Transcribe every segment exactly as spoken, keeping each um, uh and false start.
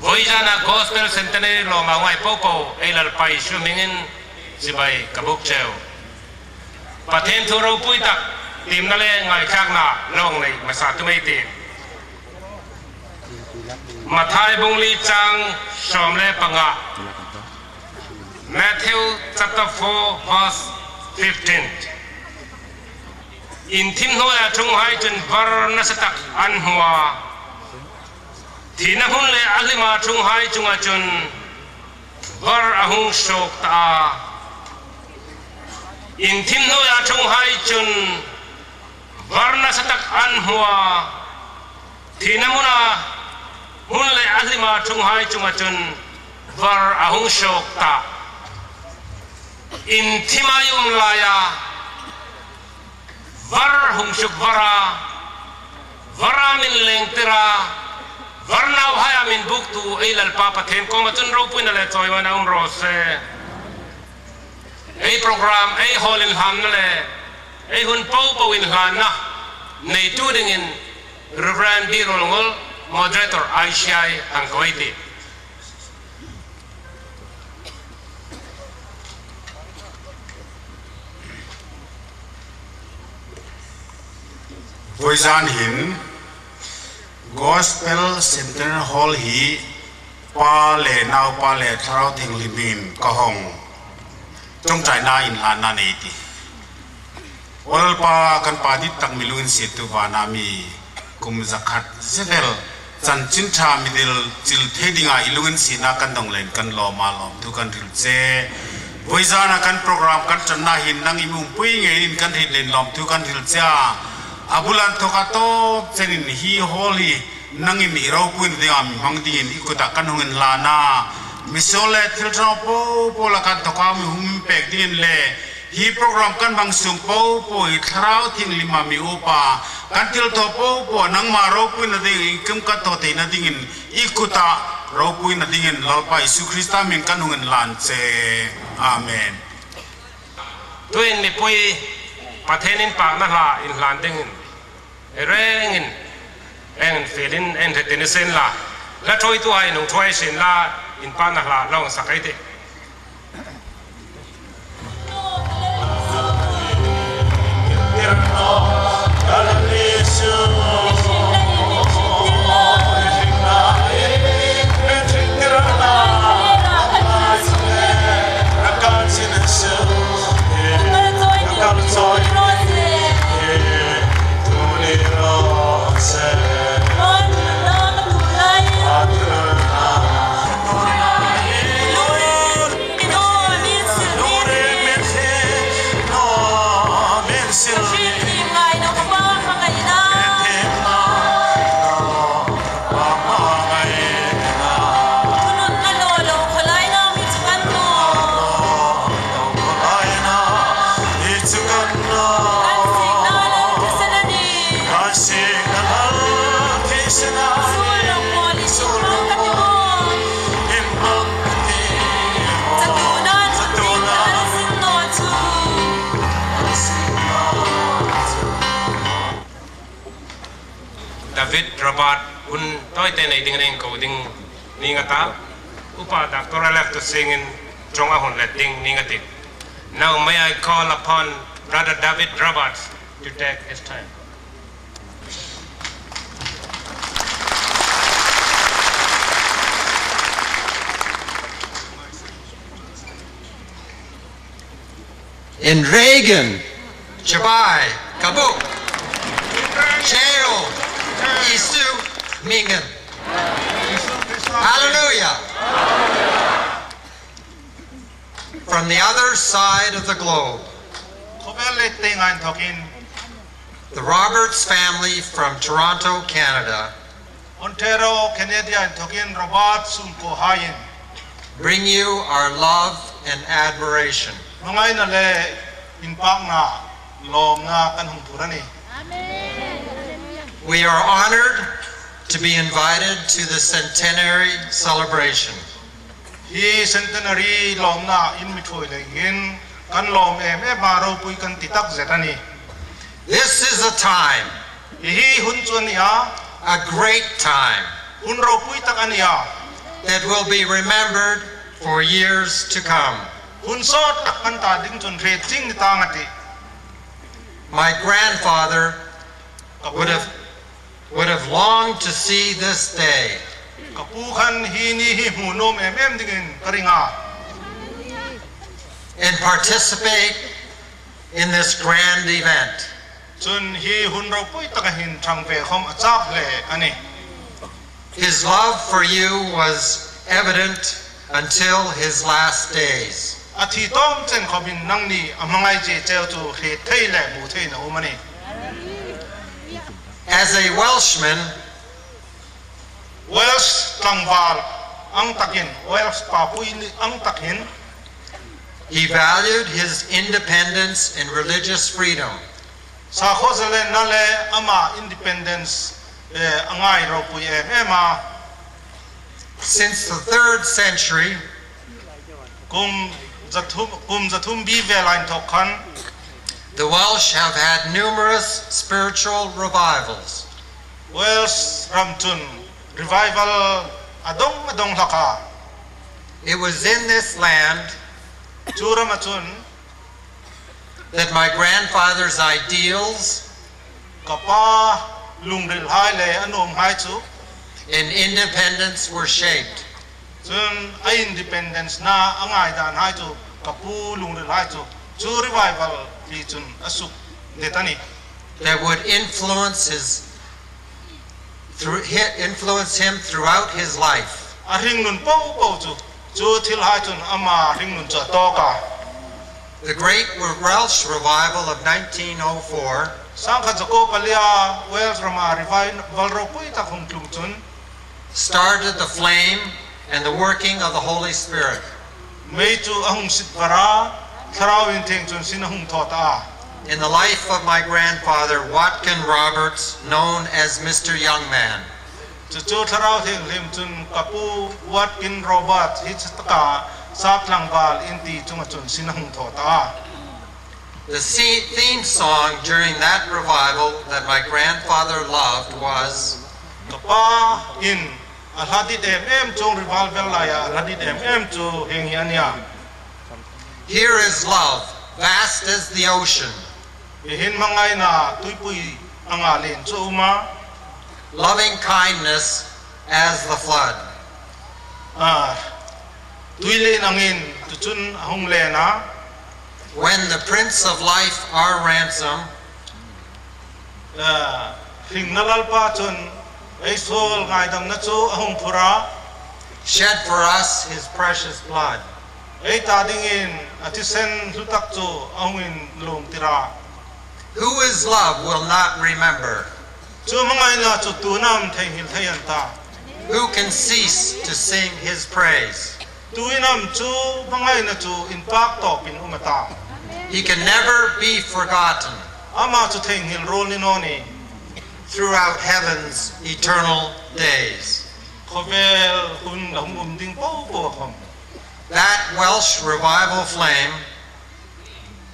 Vawizana Gospel Centenary lawma ngai popo ei Lalpa Isu hmingin chibai ka buk cheu. Pathien thu ropui tak tiemna le ngaithlakna lo nei hmasa tum ei tih. Mathai bung li chang sawm le panga. Matthew chapter four, verse fifteen. Inthim hnuoia ṭhunghai chun var nasa tak an hmu a, thina hmun le a hlima ṭhunghai chunga chun var a hung suok ta a. Inthim hnuoia ṭhunghai chun var nasa tak an hmu a, thina hmuna, hmun le a hlima ṭhunghai chunga chun var a hung suok ta. Inthima i um laia var hung suk vara, vara min lengtira, var nauhaia min buktu ei Lalpa Pathien kuoma chun ropuina le chawihoina um raw se. Ei program, ei hall inhlanna le ei hun popo inhlanna neitu dingin Reverend D. Rolngol, Moderator I C I, hang ko ei tih. Vawizan hin Gospel Centenary Hall hi Pa le Naupa le Thlarau Thienghlimin ka hawng ṭawngṭaina inhlanna nei ti. Aw Lalpa, kan Pa dit tak, mi lunginsiettu vana mi, kum zakhat zevel chanchin ṭha mi dil chil thei dinga i lunginsietna kan dong leiin kan lawm a, lawmthu kan hril che. Vawizana kan program kan ṭanna hin nangin mi umpui ngeiin kan hriet leiin lawmthu kan hril che a. A bula inthawka tawp chenin hi hall hi nangin i ropuina dinga mi hmang dingin i kuta kan hung inhlan a. Misuol le thil ṭhang popo laka inthawka mi hung pek dingin le hi program kan hmang sung popo hi Thlarau Thienghlim a mi upa, kan thilthaw popo nangma ropuina ding, iengkim kan thaw theina dingin i kuta ropuina dingin Lalpa Isu Krista hmingin kan hung inhlan che. Amen. Tuhin mipui Pathien inpakna hla inhlan dingin ei rengin, ei rengin fielin ei hre ti ni sien la. Hla ṭhuoituhai hung ṭhuoi sien la, inpakna hla lo sak ei tih. David Robert hun tawite nei dingin ko ding ning a ta, Upa Doctor Alex Tusingin ṭawng a hung let ding ning a tih. Now may I call upon Brother David Roberts to take his time. Inregen, chibai, kabuk, cheo, Isu hmingin. Hallelujah. From the other side of the globe, khawvel le teng a inthokin, the Roberts family from Toronto, Canada, Ontario, Canada inthokin Roberts inkuohaiin bring you our love and admiration. Hmangaina le inpakna, lawmna kan hung phur a nih. We are honored to be invited to the centenary celebration. Hi centenary lawmna in mi ṭhuoi leiin kan lawm em em a, ropui kan ti takzet a nih. This is a time, hi hi hun chu a nih a, a great time, hun ropui tak a nih a, that will be remembered for years to come. Hun sawt tak an ta ding chun hriet chieng ni tang a tih. My grandfather would have, would have longed to see this day. Ka pu khan hi ni hi hmu nuom em em dingin ka ring a. And participate in this grand event. Chun hi hun ropui taka hin ṭhang ve khom a châk hle a nih. His love for you was evident until his last days. A thi tawm chen khomin nangni a hmangai che cheu chu hriet thei le hmu theiin a um a nih. As a Welshman, Wales tlangval ang takin, Wales papui ni ang takin, he valued his independence and religious freedom. Sakhuo zalenna le ama independence, eh, a ngai ropui em em a. Since the third century, kum zathum, kum zathum bi vel a inthok khan, the Welsh have had numerous spiritual revivals. Wales ram chun revival a dong a dong hlak a. It was in this land, chu rama chun, that my grandfather's ideals, ka pa lungrilhai le a nuomhai chu, in independence were shaped. Chun a independence-na a ngaidanhai chu, ka pu lungrilhai chu, chu revival hi chun a suk det a nih. That would influence his, through, hi-, influence him throughout his life. A hringnun po po chu, chu thilhai chun ama hringnun chu a tawk a. The Great Welsh Revival of nineteen oh four, sangkhat zakuo palia Wales rama revival ropui tak hung tlung chun, started the flame and the working of the Holy Spirit. Mei chu a hung sit var a, Thlarau Inthieng chun sin a hung thaw ta a. In the life of my grandfather, Watkin Roberts, known as Mister Young Man. Chu chu Thlarau Thienghlim chun ka pu Watkin Roberts hi chu taka sap tlangval in ti chunga chun sin a hung thaw ta a. The se-, theme song during that revival that my grandfather loved was, ka pa in a hla dit em em chu, revival laia a hla dit em em chu hieng hi a nih a. Here is love, vast as the ocean. Hi hin hmangaina tuipui anga lien chu a um a. Loving kindness as the flood. Ah, tui lien angin tu chun a hung len a. When the Prince of Life, our ransom, ah, hringna Lalpa chun ei suol ngaidamna chu a hung phur a. Shed for us his precious blood. Ei ta dingin a thisen hlu tak chu a hung inlungtir a. Who is love will not remember. Chu hmangaina chu tuin am theinghil thei an ta? Who can cease to sing his praise? Tuin am chu hmangaina chu inpak tawpin um a ta? He can never be forgotten. Ama chu theinghil ruol ni naw nih. Throughout heaven's eternal days. Khawvel hun la hung um ding po po khom. That Welsh revival flame,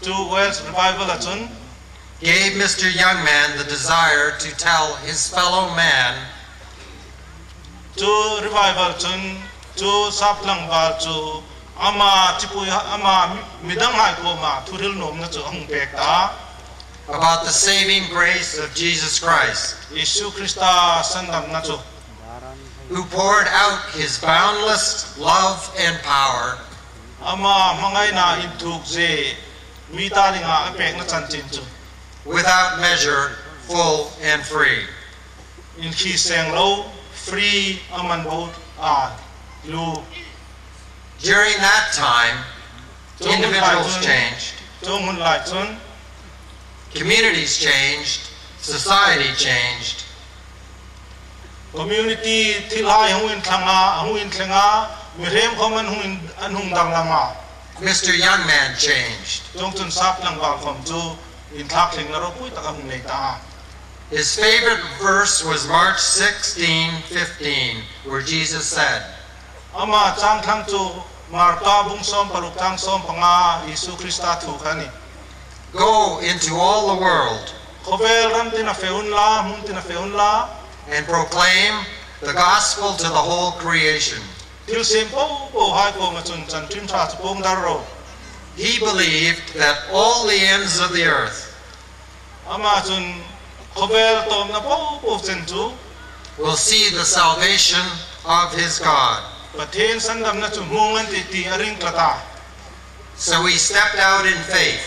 chu Welsh revival-a chun, gave Mister Young Man the desire to tell his fellow man, chu revival chun, chu sap tlangval chu ama chipui, ama mi, midanghai kuoma thuhril nuomna chu a hung pek ta. About the saving grace of Jesus Christ, Isu Krista sandamna chu. Who poured out his boundless love and power, ama hmangaina inthukzie mi ta dinga a pekna chanchin chu, without measure, full and free. Inkhih seng lo, free, a man bo a, lu. During that time, chu hun lai individuals chun, changed. Chu hun lai chun, communities changed, society changed. Community thilhai hung inthlang a, hung inthleng a, mihriem khom an hung in, an hung danglam a. Mister Young Man changed. Chuongchun sap tlangval khom chu inthlakthlengna ropui tak a hung nei ta a. His favorite verse was Mark sixteen fifteen, where Jesus said, ama chang thlang chu Marka bung sawm paruk chang sawm panga Isu Krista thu kha a nih. Go into all the world. Khawvel ram tina fe unla, hmun tina fe unla. And proclaim the gospel to the whole creation. thilsiem popohai kuoma chun chanchin ṭha chu puong dar ro. He believed that all the ends of the earth Ama chun khawvel tawpna popo chen chu will see the salvation of his God. Pathien sandamna chu hmu ngei an tih ti a ring tlat a. So he stepped out in faith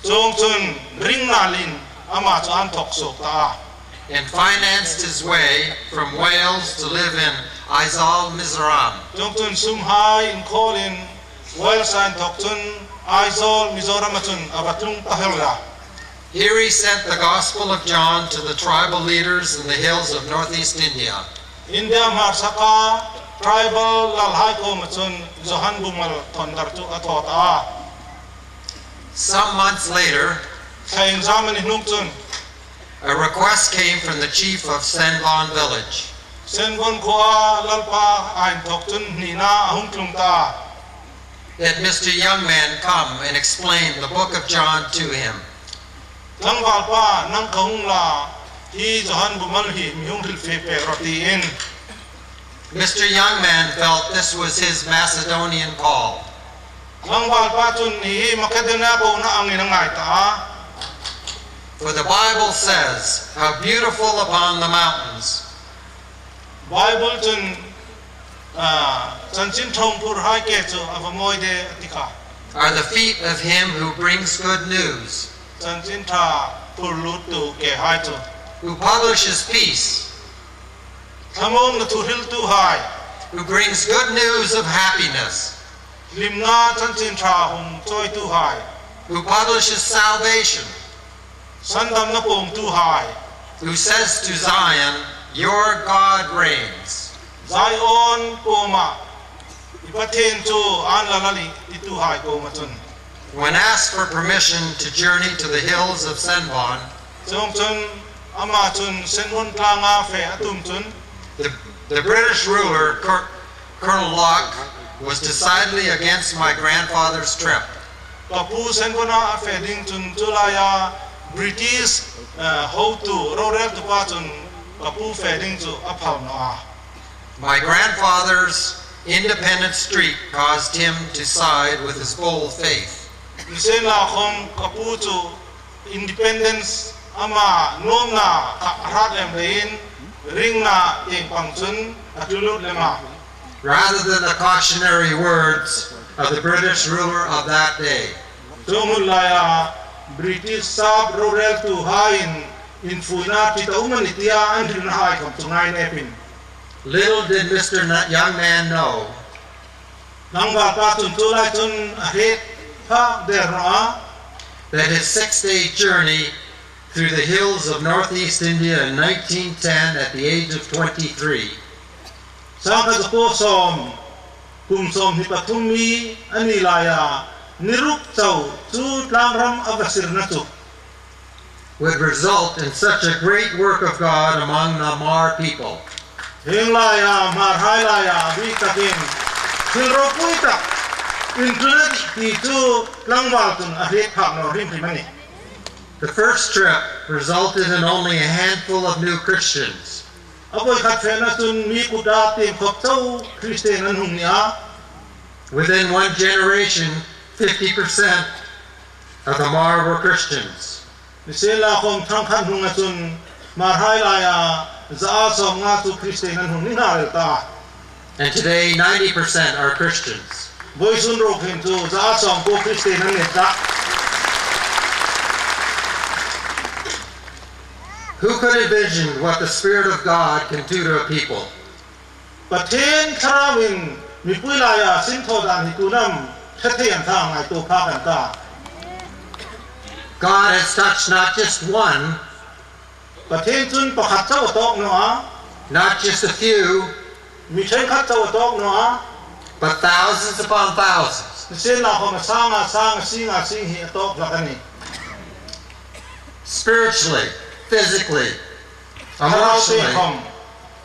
Chuongchun ring nalin ama chu a inthok suok ta a. and financed his way from Wales to live in Aizawl, Mizoram. Chuongchun sumhai inkhawlin Wales-a inthok chun Aizawl, Mizorama chun a va tlung ta el a. Here he sent the Gospel of John to the tribal leaders in the hills of northeast India. India hmarsaka tribal lalhai kuoma chun Johan Bumal thawn dar chu a thaw ta a. Some months later, Thla inzam a ni hnung chun a request came from the chief of Senvon village Senvon khuoa lalpa a inthok chun hnina a hung tlung ta. that Mister Youngman come and explain the book of John to him. Tlangvalpa, nang kha hung la, hi Johan Bumal hi mi hung hrilfie pek rawh, tiin. Mister Youngman felt this was his Macedonian call. Tlangvalpa chun hi Macedonia kona angin a ngai ta a. For the Bible says, "How beautiful upon the mountains." Bible chun, ah, chanchin ṭha phurhai ke chu a va mawi de a ti kha. Are the feet of him who brings good news. Chanchin ṭha phur luttu kehai chu. Who publishes peace. Thlamuongna thu hriltuhai. Who brings good news of happiness. Hlimna chanchin ṭha hung chawituhai. Who publishes salvation. Sandamna puongtuhai. Who says to Zion, "Your God reigns." Zion kuoma, "I Pathien chu a inlal a nih," tituhai kuoma chun. When asked for permission to journey to the hills of Senvon, Chuongchun ama chun Senvon tlanga fe a tum chun. The, the British ruler, Col-, Colonel Locke, was decidedly against my grandfather's trip. Ka pu Senvon-a a fe ding chun chu laia British, eh, hotu, roreltu pa chun ka pu fe ding chu a phal naw a. My grandfather's independent streak caused him to side with his bold faith. Nisienlakhom ka pu chu independence ama nuomna kha a hrat lem leiin ringna tieng pang chun a tlu lut lem a. Rather than the cautionary words of the British ruler of that day. Chuong hun laia British sap roreltuhaiin infuina ṭi ta um a ni tia an hrilnahai khom chu ngai nepin. Little did Mister Na-, Youngman know Tlangvalpa chun chu lai chun a hriet phak der naw a. That his six-day journey through the hills of northeast India in nineteen ten at the age of twenty-three Sangkhat zakuo sawm, kum sawmhni pathum mi a ni laia, ni ruk chau chu tlangram a va sirna chu would result in such a great work of God among the Hmar people. Hieng laia, Hmarhai laia, bik takin thil ropui tak intlun a tih ti chu tlangval chun a hriet phak naw hrim hrim a nih. The first trip resulted in only a handful of new Christians. A voi khat fena chun mi kuta tieng khop chau Kristien an hung ni a. Within one generation, fifty percent of the Hmar were Christians. Nisienlakhom thang khat hnunga chun Hmarhai laia zaa sawmnga chu Kristien an hung ni nghal ta. And today, ninety percent are Christians. Vawisun ruok hin chu zaa sawmkuo Kristien an ni ta. Who could envision what the Spirit of God can do to a people? Pathien Thlarauin mipui laia sin thaw dan hi tu'n am hre thei an ta, ngaituo phak an ta. God has touched not just one, Pathien chun pakhat chau a tawk naw a. Not just a few, Mi ṭhenkhat chau a tawk naw a. But thousands upon thousands. Nisienlakhom a sanga sang, a singa sing hi a tawk hlak a nih. Spiritually, physically, emotionally,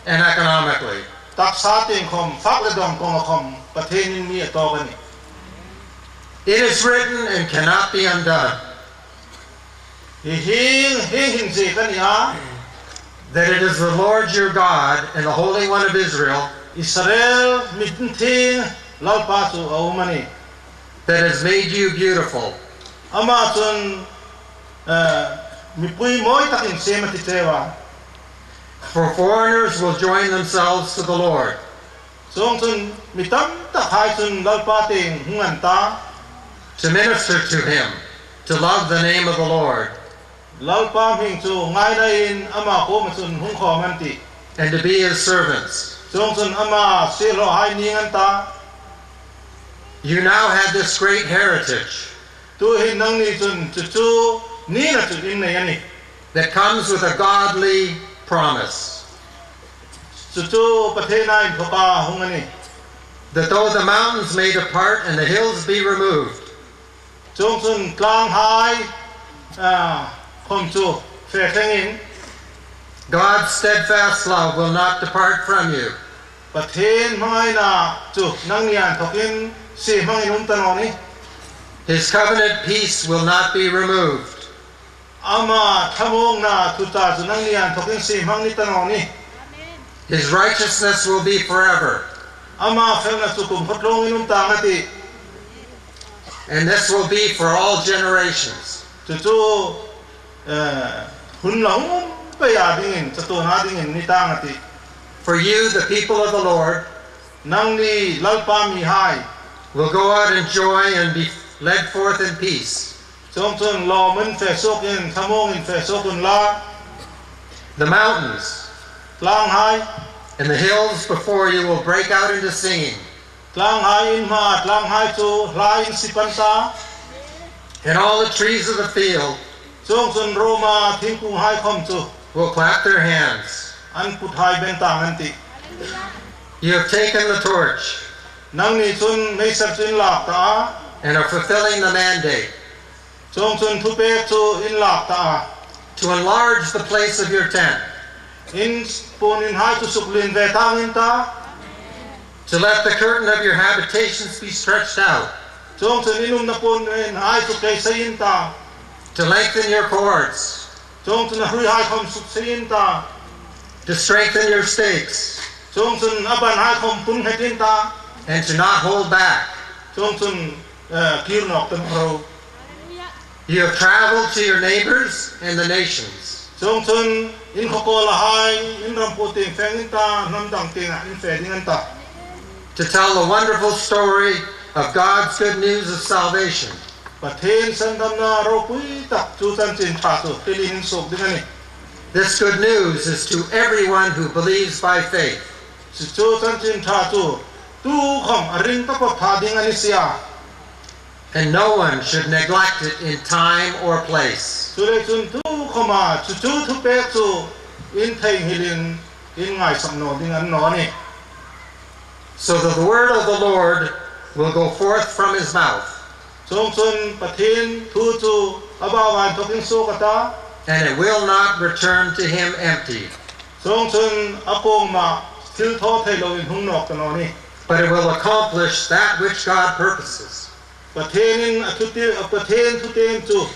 and economically. Thlarau tieng khom, taksa tieng khom, fak le dawng kawnga khom, Pathienin mi a tawk a nih. It is written and cannot be undone. Hi hi, hi hin ziek a ni a. That it is the Lord your God and the Holy One of Israel. Israel mi thieng Lalpa chu a um a nih. That has made you beautiful. Ama chun, eh, mipui mawi takin siem a ti cheu a. For foreigners will join themselves to the Lord. Chuongchun mi tam tak hai chun Lalpa tieng hung an ta. To minister to him, to love the name of the Lord. Lalpa hming chu ngainain ama kuoma chun hung khawm an tih. And to be his servants. Chuongchun ama siehlawhai ning an ta. You now have this great heritage. Tuhin nangni chun chu chu nina chu in nei a nih. That comes with a godly promise. Chu chu Pathien inthawka hung a nih. That though the mountains may depart and the hills be removed. Chuongchun tlanghai, ah, khom chu fe thlengin. God's steadfast love will not depart from you. Pathien hmangaina chu nangni inthawkin sie hmangin um ta naw nih. His covenant peace will not be removed. Ama thlamuongna thutak chu nangni inthawkin sie hmang ni ta naw nih. His righteousness will be forever. Ama felna chu kumkhuo tlungin um tang a tih. And this will be for all generations. Chu chu, eh, hun la hung um peia dingin, chatuona dingin ni tang a tih. For you, the people of the Lord, nangni Lalpa mihai, will go out in joy and be led forth in peace. Chuongchun lawmin fe suokin, thlamuongin fe suok unla. The mountains, tlanghai, and the hills before you will break out into singing. Tlanghai in hma, tlanghai chu hlain sip an ta. And all the trees of the field, chuongchun ruoma thingkunghai khom chu, will clap their hands. An kuthai beng tang an tih. You have taken the torch. Nangni chun meiser chu in lak ta a. And are fulfilling the mandate. Chuongchun thupek chu in lak ta a. To enlarge the place of your tent. In puon inhai chu suklien ve tang in ta. To let the curtain of your habitations be stretched out. Chuongchun in umna puon inhai chu kei sei in ta. To lengthen your cords. Chuongchun a hruihai khom suk sei in ta. To strengthen your stakes. Chuongchun a banhai khom pun nghet in ta. And to not hold back. Chuongchun, eh, kir nawk ta naw ro. You have traveled to your neighbors and the nations. Chuongchun in khawkawlahai, in ram po tieng fe in ta, hnam dang tienga in fe ding an ta. To tell the wonderful story of God's good news of salvation. Pathien sandamna ropui tak chu chanchin ṭha chu hrilin in suok ding a nih. This good news is to everyone who believes by faith. Chu chu chanchin ṭha chu tukhom a ring taphot pha ding a ni si a. And no one should neglect it in time or place. Chuleiin chun tukhoma chu chu thupek chu in theinghilin in ngaisak naw ding a ni naw nih. So that the word of the Lord will go forth from his mouth. Chuongchun Pathien thu chu a bauva inthawkin suok a ta. And it will not return to him empty. Chuongchun a kuoma thil thaw thei loin hung nawk ta naw nih. But it will accomplish that which God purposes. Pathienin a thu ti-, a Pathien thutiem chu,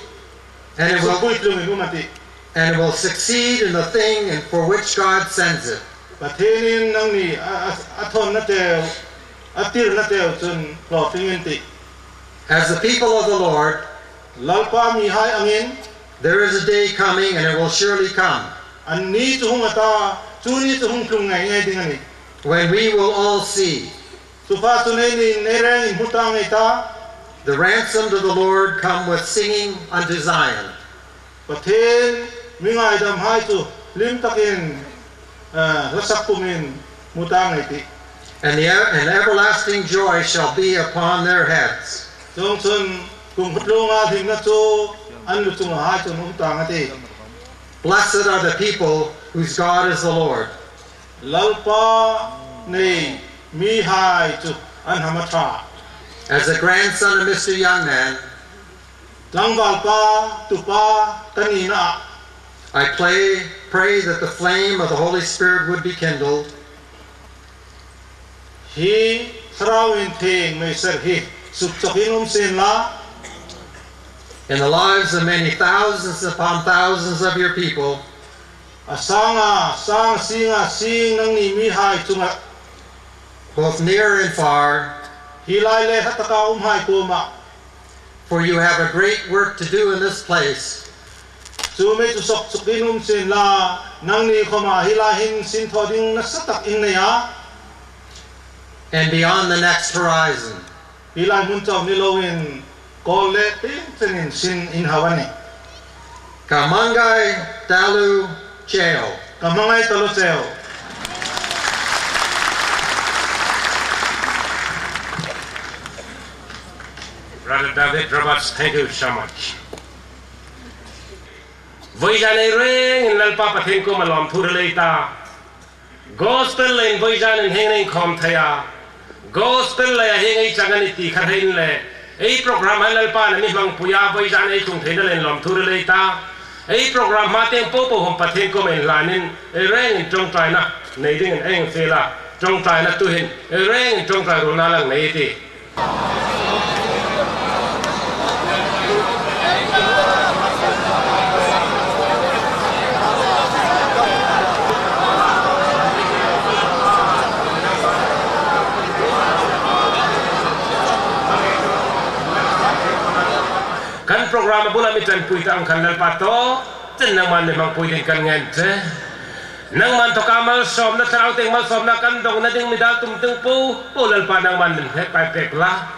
and it will, puitlungin um a tih. And it will succeed in the thing and for which God sends it. Pathienin nangni a, a, a thawnna cheu, a tirna cheu chun hlawtling in tih. As the people of the Lord, Lalpa mihai angin, there is a day coming, and it will surely come, a ni chu hung a ta, chu ni chu hung tlung ngei ngei ding a nih. When we will all see, chu pha chu eini nei rengin hmu tang ei ta. The ransomed of the Lord come with singing unto Zion. Pathien mi ngaidamhai chu hlim takin, eh, hla sak pumin hmu tang ei tih. And the ev-, and everlasting joy shall be upon their heads. Chuongchun kumkhuo tlunga hlimna chu an lu chungahai chun um tang a tih. Blessed are the people whose God is the Lord. Lalpa nei mihai chu an hnam a ṭha. As a grandson of Mister Youngman, tlangvalpa tupa ka nina, I pray, pray that the flame of the Holy Spirit would be kindled. Hi Thlarau Inthieng meiser hi sukchawkin um sien la. In the lives of many thousands upon thousands of your people, a sanga sang, singa sing nangni mihai chunga. both near and far, hi lai le hla taka umhai kuomah, for you have a great work to do in this place. Chu mi chu sawk chukin um sien la, nangni khoma hi lai hin sin thaw ding nasa tak in nei a. And beyond the next horizon. Hi lai hmun chau ni loin, kawl le ting chenin sin in hau a nih. Ka hmangai taluo cheu. Ka hmangai taluo cheu. Brother David Roberts, thank you so much. Vawizan ei rengin Lalpa Pathien kuomah lawmthu hril ei ta. Gospel leiin vawizan ei hang inkhawm thei a. Gospel leia hieng ei chang a nih ti kha hre in le. Ei program-hai Lalpa'n a mi hmangpui a, vawizan ei tlung theina leiin lawmthu hril ei ta. Ei program hma tieng popo khom Pathien kuomah inhlanin, ei rengin ṭawngṭaina nei dingin ei fiel a. Ṭawngṭaina tuhin, ei rengin ṭawngṭai ruolna lang nei ei tih. Kan program a bula mi ṭanpui ta ang khan Lalpa tawk chen nangman mi hmangpui dingin kan ngen che. Nangman inthoka malsawmna, thlarau tieng malsawmna kan dawngna ding mi dal tum ding popo Lalpa nangman mi hmangpui pek la.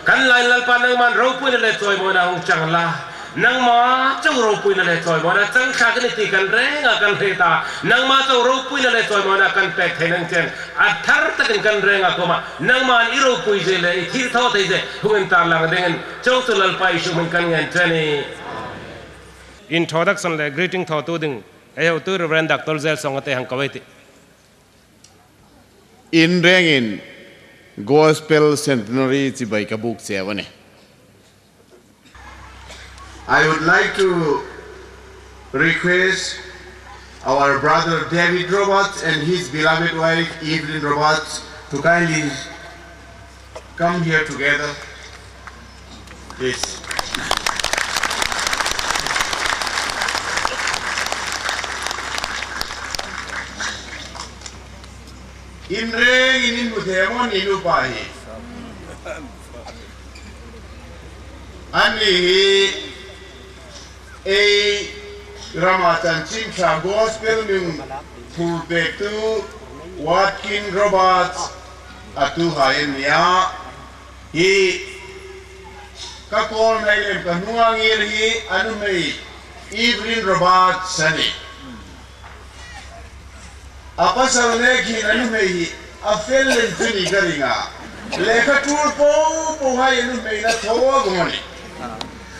Kan lai Lalpa nangman ropuina le chawimawina hung chang la. Nangma chau ropuina le chawimawina chang thlak a nih ti kan renga kan hriet a. Nangma chau ropuina le chawimawina kan pek thei nang chen. A thar takin kan renga kuomah nangman i ropui zie le i thilthaw thei zie hung intarlang dingin chau chu Lalpa Isu hmingin kan ngen che a nih. Introduction le greeting thawtu ding ei hotu Reverend Doctor Zelsong-a te hang ko ei tih. In rengin Gospel Centenary chibai ka buk cheu a nih. I would like to request our brother David Roberts and his beloved wife Evelyn Roberts to kindly come here together. Please. In rengin in hmu thei am a ni nupa hi? Anni hi ei rama chanchin ṭha gospel mi phur pektu Watkin Roberts a tuhai an nih a. Hi ka kawl hnai lem ka hnunga ngir hi a nuhmei Evelyn Roberts a nih. A pasal nek hin a nuhmei hi a fel lem chu ni ka ring a. Lekha tul popo hai a nuhmei na thaw a gawm a nih.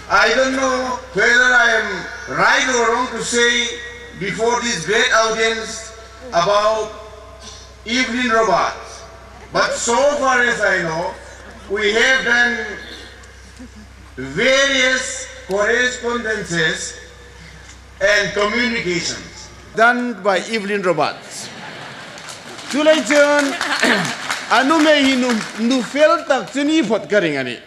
I don't know whether I am right or wrong to say before this great audience about Evelyn Roberts. But so far as I know, we have done various correspondences and communications done by Evelyn Roberts. Chuleiin chun a nuhmei hi nu, nu fel tak chu ni phawt ka ring a nih.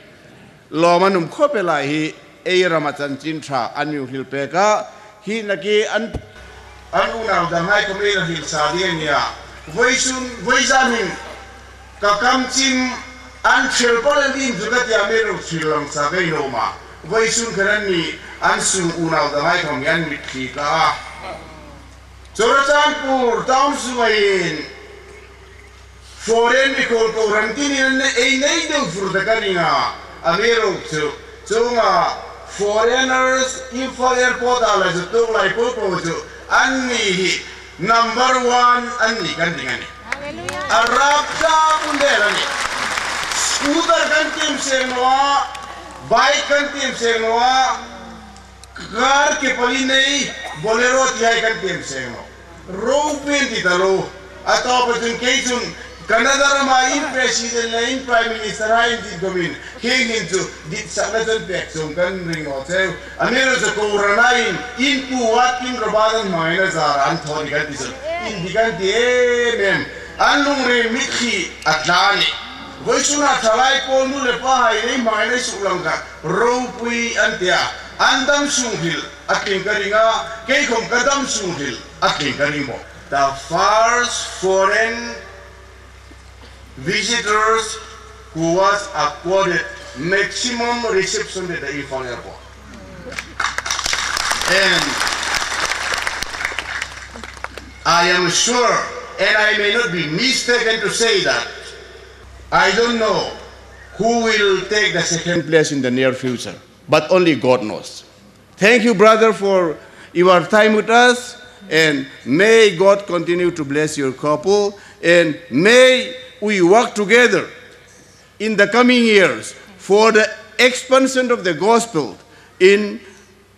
Lawm a nuom khawp el a, hi ei rama chanchin ṭha an mi hril pek a, hi nakie an, an unau danghai khom ei la hril sa ding a nih a. Vawisun, vawizan hin ka kam chim an hril pal an in chu ka tia mi ro hril lang sa ka nuom a. Vawisun khan anni an sung unau danghai khom an mit khi ka a. Churachandpur town sunga hin foreign mi ko ko ram tin in ei nei deu fur ta ka ring a, a mi ro chu. Chunga foreigners Imphal airport a la chu tuk lai popo chu anni hi number one anni kan ding a nih. Hallelujah. A rap ta pun de la nih. Scooter kan tiem seng naw a, bike kan tiem seng naw a, car ke pali nei, Bolero ti hai kan tiem seng naw. Ropui an ti ta lo. A tawpa chun kei chun Canada rama in president le in prime minister hai in dit khawmin, hieng hin chu ditsakna chun pek chuong kan ring naw cheu. A mi ro chu ko rana in, in pu Watkin Roberts an hmangaina zara an thaw ni kan ti chun, in di kan ti em em. An lungril mitthli a tla a nih. Vawisuna thalai pawl nu le pa hai nei hmangaina suk lang kha ropui an tia. An dam sung hril a tling ka ring a, kei khom ka dam sung hril a tling ka ring bawk. The first foreign Visitors who was accorded maximum reception at the Imphal airport. And I am sure, and I may not be mistaken to say that, I don't know who will take the second place in the near future, but only God knows. Thank you, brother, for your time with us, and may God continue to bless your couple, and may we work together in the coming years for the expansion of the gospel in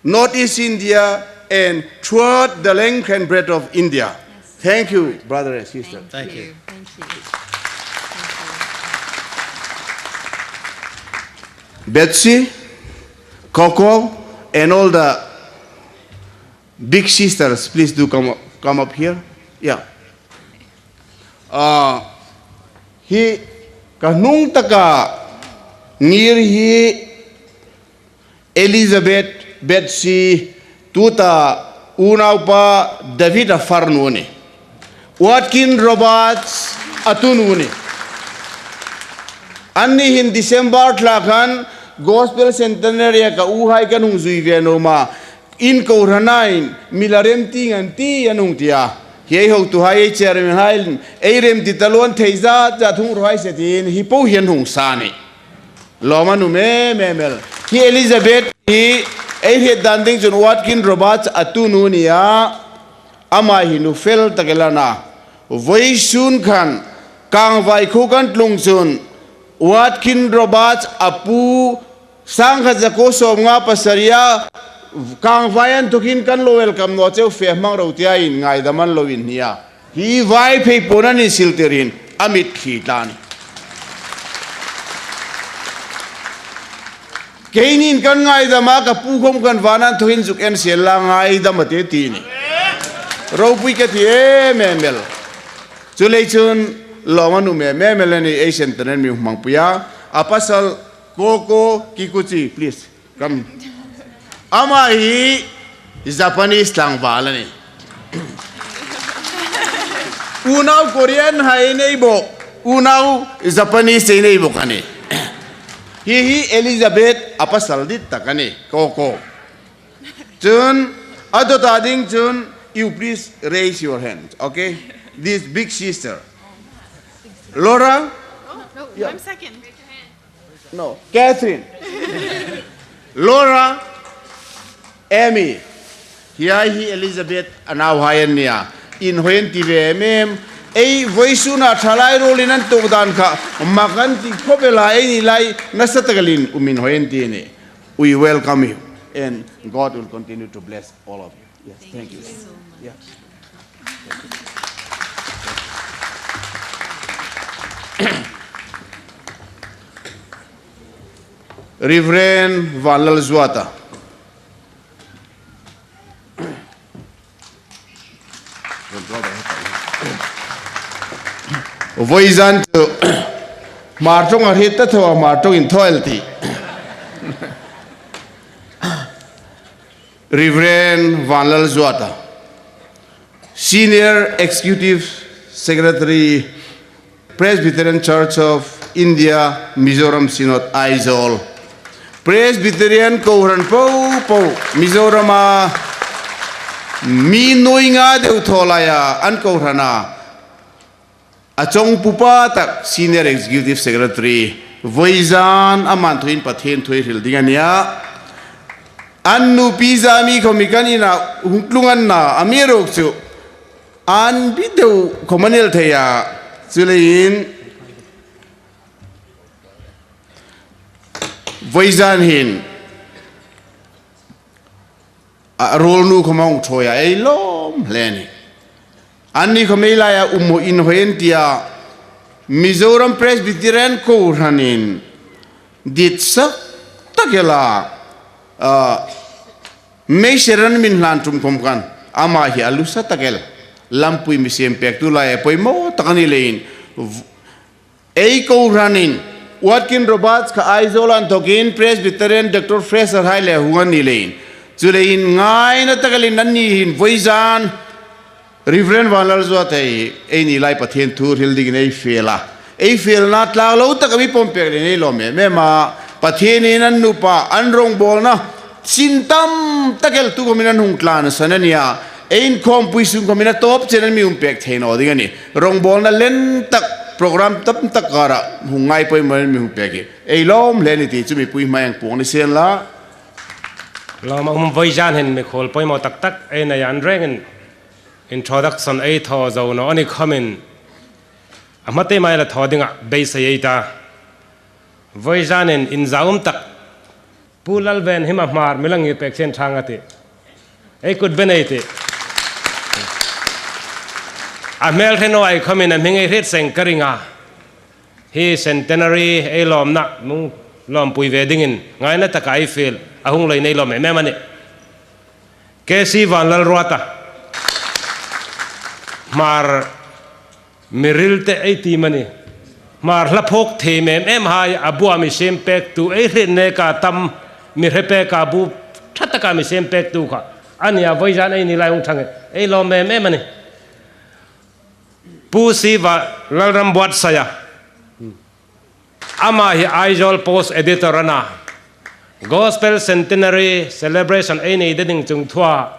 Northeast India and throughout the length and breadth of India. Thank you, brother and sister. Thank you. Thank you. Betsy, Coco, and all the big sisters, please do come up, come up here. Yeah. Ah, hi ka hnung taka ngir hi Elizabeth, Betsy, tuta unaupa David a farnu a nih. Watkin Roberts a tunu a nih. Anni hin December thla khan Gospel Centenary-a ka uhai kan hung zui ve naw ma. In kohran-in mi la remti ngang an ti an hung ti a. Hi ei hotuhai, ei chairman-hai, ei remti ta lo an thei zat zat hung raw hai se tiin hi po hi an hung sa a nih. Lawm a um em em el. Hi Elizabeth hi ei hriet dan ding chun Watkin Roberts a tunu a nih a. Ama hi nu fel tak el a na. Vawisun khan Kangvai khuo kan tlung chun Watkin Roberts a pu sangkhat zakuo sawmnga pasari a Kangvai an thawkin kan lo welcome naw cheu, fe hmang ro tiin ngaidam an lo inhni a. Hi Vaiphei puon an insil tir hin a mitthli tla a nih. Keinin kan ngaidam a, ka pu khom khan van an thawkin zuk en sien la, ngaidam a tih ti a nih. Ropui ka ti em em el. Chuleiin chun lawm a um em em el a nih, ei Centenary mi hmangpuia. A pasal Coco Kikuchi, please. Kam. Ama hi Japanese tlangval a nih. Unau Korean-hai a nei bawk. Unau Japanese a nei bawk a nih. Hi hi Elizabeth a pasal dit tak a nih. Coco. Chun, a dawta ding chun, you please raise your hand, okay? This big sister. Laura? No, I'm second. No, Catherine. Laura, Amy. Hi hi Elizabeth a nauhai an nih a. Inhawi an ti ve em em. Ei vawisuna thalai ruolin an tuok dan kha mak an ti khawp el a, eini lai nasa tak elin um inhawi an ti a nih. We welcome you and God will continue to bless all of you. Yes, thank you. Yeah. Reverend Vanlal Zuata. Vawizan chu Hmar ṭawng a hriet ta tho a, Hmar ṭawng in thaw el ti. Reverend Vanlal Zuata, Senior Executive Secretary, Presbyterian Church of India, Mizoram Synod, Aizawl. Presbyterian kohran popo Mizorama mi nuoi nga deu thaw laia an kohrana a chawngpupa tak Senior Executive Secretary, vawizan ama thawin Pathien thu ei hril ding a nih a. An nupi Zami khawm hi kan ina hung tlung an na, amiruokchu an bi deu khawm an el thei a. Chuleiin vawizan hin a ruolnu khawm a hung ṭhuoi a, ei lawm hle a nih. Anni khawm ei laia um inhawi an ti a, Mizoram Presbyterian Kohranin ditsak tak ela, a, meisel an min hlan ṭum khawm khan ama hi a lusa tak el. Lampui mi siem pektu laia poimaw tak a ni leiin, v-, ei kohranin, Watkin Roberts kha Aizawl an thawkin Presbyterian Doctor Fraser hai le hung an ni leiin. Chuleiin ngaina tak elin anni hin vawizan Reverend Vanlal Zuata hi eini lai Pathien thu hril dingin ei fiel a. Ei felna tlak lo taka mi pawm pek leiin ei lawm em em a. Pathienin an nupa an rongbawlna chin tam tak el tu khawmin an hung tlansan a nih a. Ei inkhawmpui sung khawmin a tawp chen an mi hung pek thei naw ding a nih. Rongbawlna len tak, program tam tak kara hung ngai pawimawin an mi hung pek hi ei lawm hle a nih ti chu mipui hmaa ei puong ni sien la. Lawm a um, vawizan hin mikhuol pawimaw tak tak ei nei a, an rengin introduction ei thaw zo naw a ni khawmin, a hma teima ei la thaw dingin beisei ei ta. Vawizan hin inzaum tak Pu Lalven hi ma Hmar mi la ngir pek sien thang a tih. Ei kut ben ei tih. A hmel hre naw ei khawmin a hming ei hriet seng ka ring a. Hi centenary ei lawmna hung lawmpui ve dingin ngaina taka ei fiel a hung leiin ei lawm em em a nih. K C Vanlalruata, Hmar mi rilte ei ti am a ni, Hmar hla phawk thei em em hai a bua mi siem pektu, ei hriet neka tam, mi hre peka bu ṭha taka mi siem pektu kha a nih a, vawizan ei ni lai hung thang ei lawm em em a nih. Pu Siva Lalrambuatsaia, ama hi Aizawl Post editor a na. Gospel Centenary Celebration ei nei ding chung thua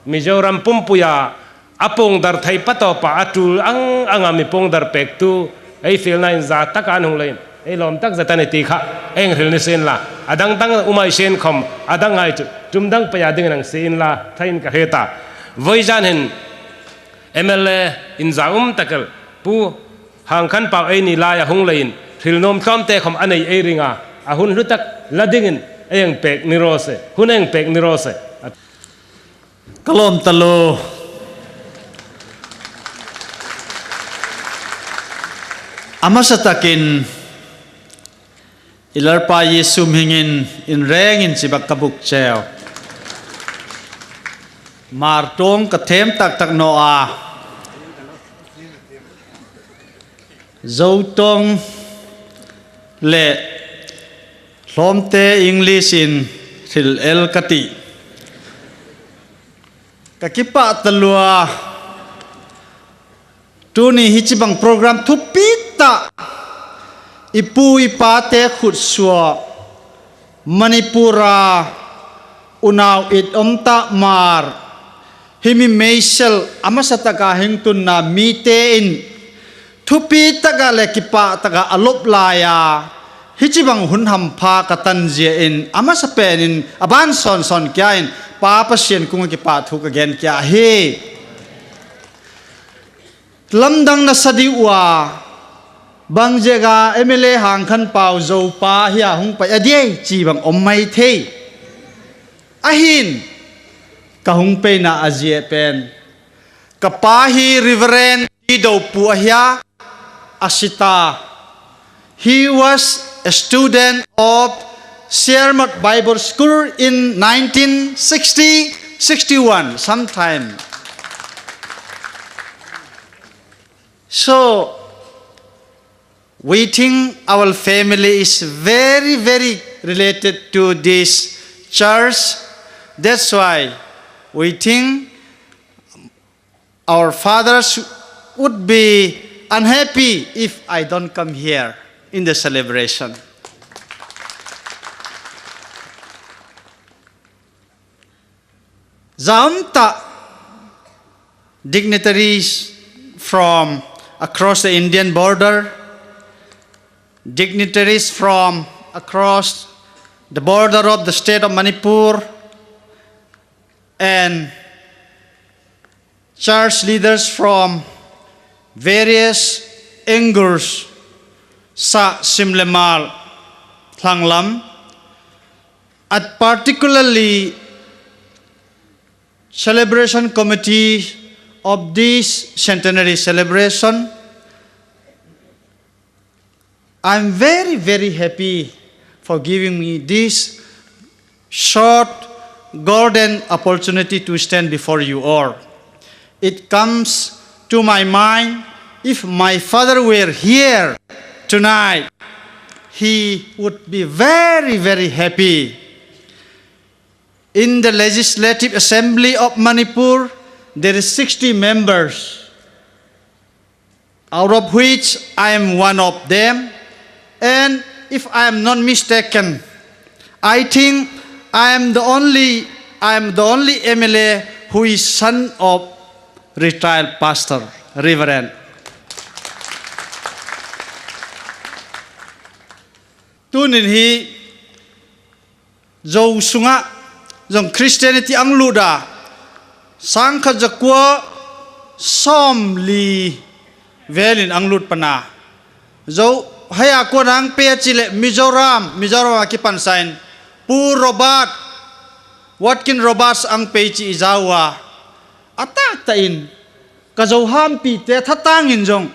Mizoram pumpuia a puong dar thei patawpa a tul ang anga mi puong dar pektu, ei fielna inza taka an hung leiin ei lawm takzet a ni ti kha ei hril ni sien la. A dang dang um ei sien khawm, a dang hai chu tum dang peia dingin hang sie inla ṭhain ka hriet a. Vawizan hin M L A inzaum tak el Pu Hangkhanpau ei ni lai a hung leiin hril nuom tlawmte khawm a nei ei ring a, a hun hlu tak la dingin ei hang pek ni raw se, hun ei hang pek ni raw se. Ka lawm taluo. A hmasa takin i Lalpa Isu hmingin in rengin chibai ka buk cheu. Hmar tuong ka them tak tak naw a, Zo tuong le Hlawmte English-in hril el ka tih. Ka kipah taluo a. Tuni hi chibai program thupi tak, i pu i pate khut suo, Manipur-a unau it um ta Hmar, hi mi meisel a hmasa taka hung tunna mitein thupi taka le kipah taka a lop laia, hi chibai hun hampha ka tan zia in a hmasa penin a ban sawn sawn kia in Pa Pasian kuoma kipahthu ka gen kia hi. Lamdang nasa ding ua, bang zieka M L A Hangkhanpau Zo pa hi a hung pai a die chibai um maithei. A hin ka hung peina a zie pen, ka pa hi Reverend T. Dopu a hia, a si ta. He was a student of Sielmat Bible School in nineteen sixty, sixty-one, sometime. So, we think our family is very, very related to this church. That's why we think our fathers would be unhappy if I don't come here in the celebration. Zaum tak dignitaries from across the Indian border, dignitaries from across the border of the state of Manipur, and church leaders from various angles, sa sim le mal, tlang lam, and particularly celebration committee of this centenary celebration, I'm very, very happy for giving me this short golden opportunity to stand before you all. It comes to my mind, if my father were here tonight, he would be very, very happy. In the Legislative Assembly of Manipur, there is sixty members. out of which I am one of them, and if I am not mistaken, I think I am the only, I am the only M L A who is son of retired pastor, Reverend. Tunin hi Zo sunga zong Christianity ang lut a, sangkhat zakua sawmli velin ang lut pan a. Zo hei a kuo ang pei a chih leh Mizoram, Mizoram a kipan sain Pu Robert, Watkin Roberts ang pei chih i zau a. A tak ta in ka Zo hampite thatangin zong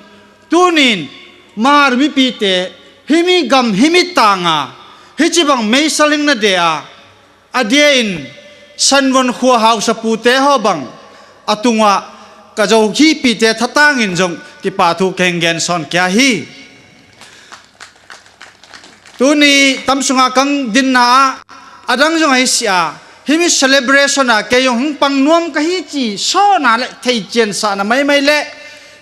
tunin Hmar mipite hi mi gam hi mi tanga hi chi bang mei saling na de a, a dia in Sanvon khua hausa pute ho bang a tunga ka Zo hipite thatangin zong kipa thu keng gen sawn kia hi. Tuni tam sunga kang dinna a, a dang zong ahi si a, hi mi celebration a kei zong hung pang nuom ka hi chi sawna le thei chian sa na mai mai le,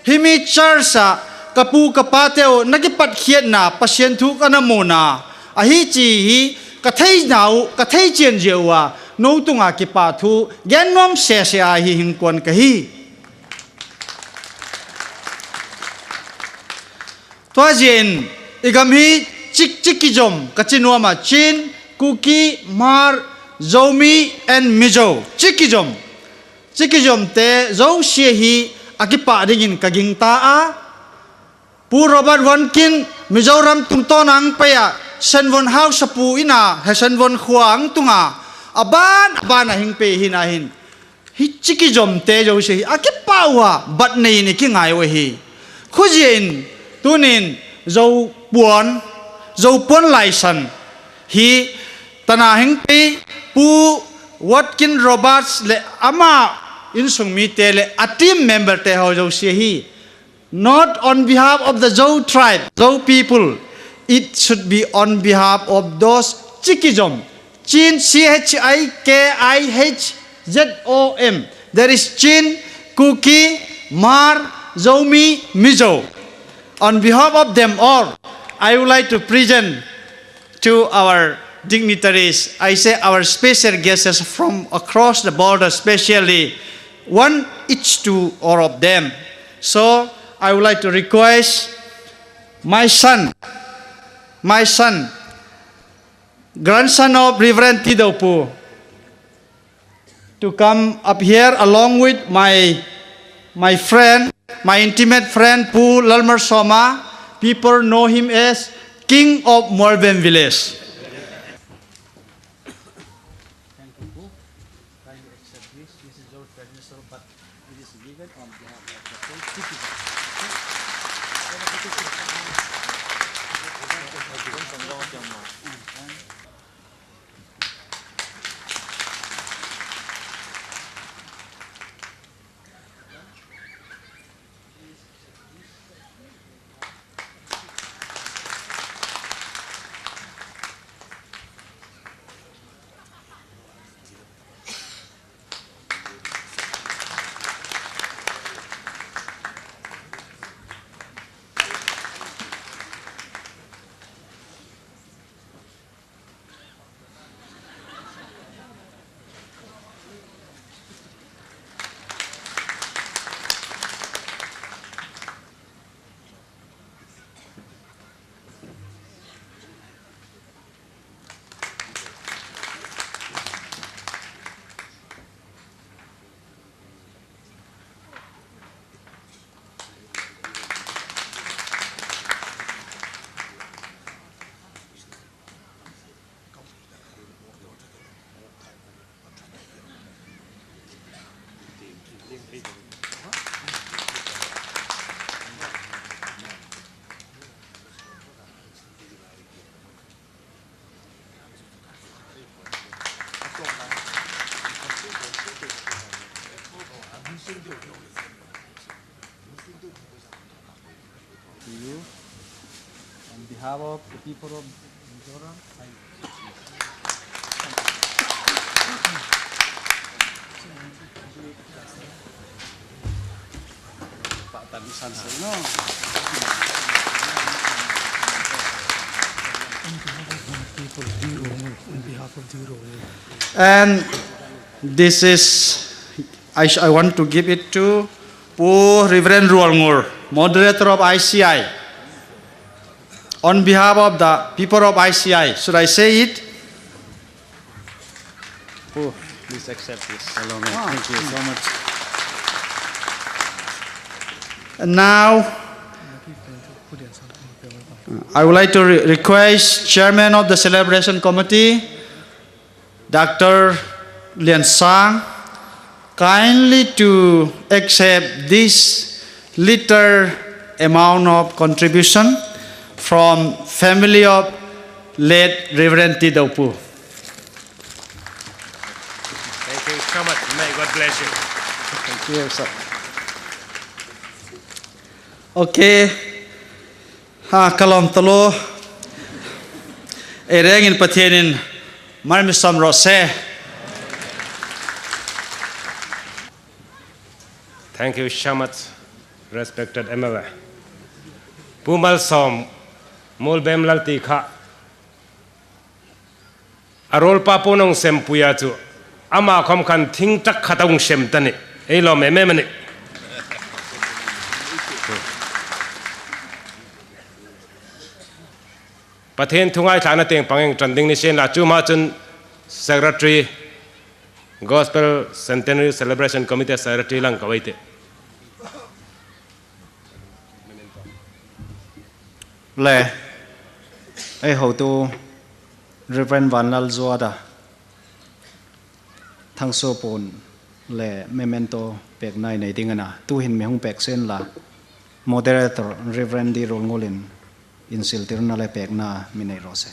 hi mi church a ka pu ka pa teu na kipat khiatna Pasian thu ka na muna a hi chi hi ka thei nau ka thei chian zia ua, no tunga kipa thu gen nuom se se a hi hing kuan ka hi. Tua zia in i gam hi chik chik ki zom ka chi nuom a, Chin, Kuki, Hmar, Zomi and Mizo chik ki zom. Chik ki zom te zo sia hi a kipa dingin ka ging ta a. Pu Robert Watkin Mizoram tung tawn ang pei a, Sanvon hausa pu ina, he Sanvon khua ang tunga, a ban, a ban a hing pei hi na hin. Hi chik ki zom te zo sia hi a kipa ua, bat nei ni ki ngai ua hi. Khu zia in, tunin, Zo puan, Zo puan lai san. Hi, tana hing pei, Pu Watkin Roberts le ama insung mite le a team member te ho zo sia hi. Not on behalf of the Zo tribe, Zo people. It should be on behalf of those chik ki zom. Chin, C H I K I H Z O M. That is Chin, Kuki, Hmar, Zomi, Mizo. On behalf of them all, I would like to present to our dignitaries, I say our special guests from across the border, specially one each to all of them. So I would like to request my son, my son, grandson of Reverend Tidau Pu, to come up here along with my, my friend, my intimate friend, Pu Lalmar Soma. People know him as King of Morbem Village. Thank you, Pu. Kindly accept this. This is your traditional, but it is given on behalf of the whole citizen. To you, on behalf of the people of Mizoram, I And this is, I, sh- I want to give it to Pu Reverend Ruolngur, moderator of I C I. On behalf of the people of I C I, should I say it? Oh, please accept this. Hello, ma'am. Thank you so much. And now, I would like to re- request Chairman of the Celebration Committee, Doctor Lian Sang, kindly to accept this little amount of contribution from family of late Reverend T Dopu. Thank you so much. May God bless you. Thank you, sir. Okay. Ha, ka lawm taluo. Ei rengin Pathienin mal mi sawm raw se. Thank you so much, respected M L A. Pu Malsawm, Muolbem Lalti kha a ruolpa po nong sem puia chu, ama khom khan thing tak khat a hung sem ta ni. Ei lawm em em a nih. Pathien thu ngaithlakna tieng pang ei ṭan ding ni sien la, chu ma chun Secretary, Gospel Centenary Celebration Committee Secretary lang ka wei te. Le, ei hotu Reverend Vanlal Zuata, thangsuo puon le memento pekna ei nei ding a na. Tuhin mi hung pek sien la, moderator Reverend D Ruolngulin insiltirna le pekna mi nei raw se.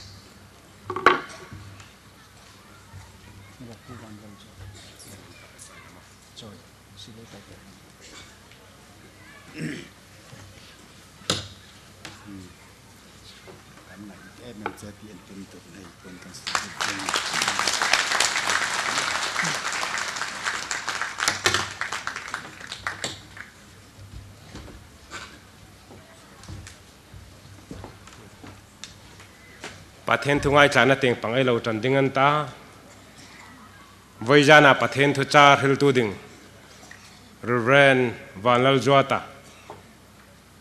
Pathien thu ngaithlakna tieng pang ei lo ṭan ding a ni ta. Vawizana Pathien thu char hriltu ding Reverend Vanlal Zuata,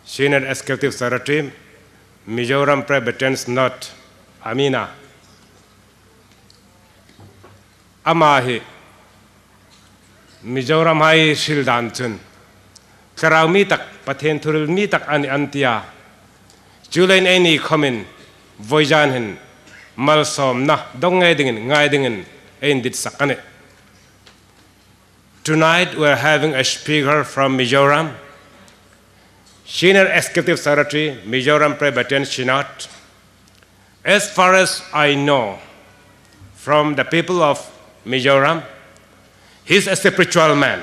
Senior Executive Secretary, Mizoram Presbyterian Synod, a mi na. Ama hi Mizoram hai hril dan chun thlarau mi tak, Pathien thu hril mi tak a nih an ti a. Chuleiin eini khomin vawizan hin malsawmna dong ngei dingin, ngai dingin ei inditsak a nih. Tonight we are having a speaker from Mizoram, Senior Executive Secretary, Mizoram Presbyterian Synod. As far as I know, from the people of Mizoram, he's a spiritual man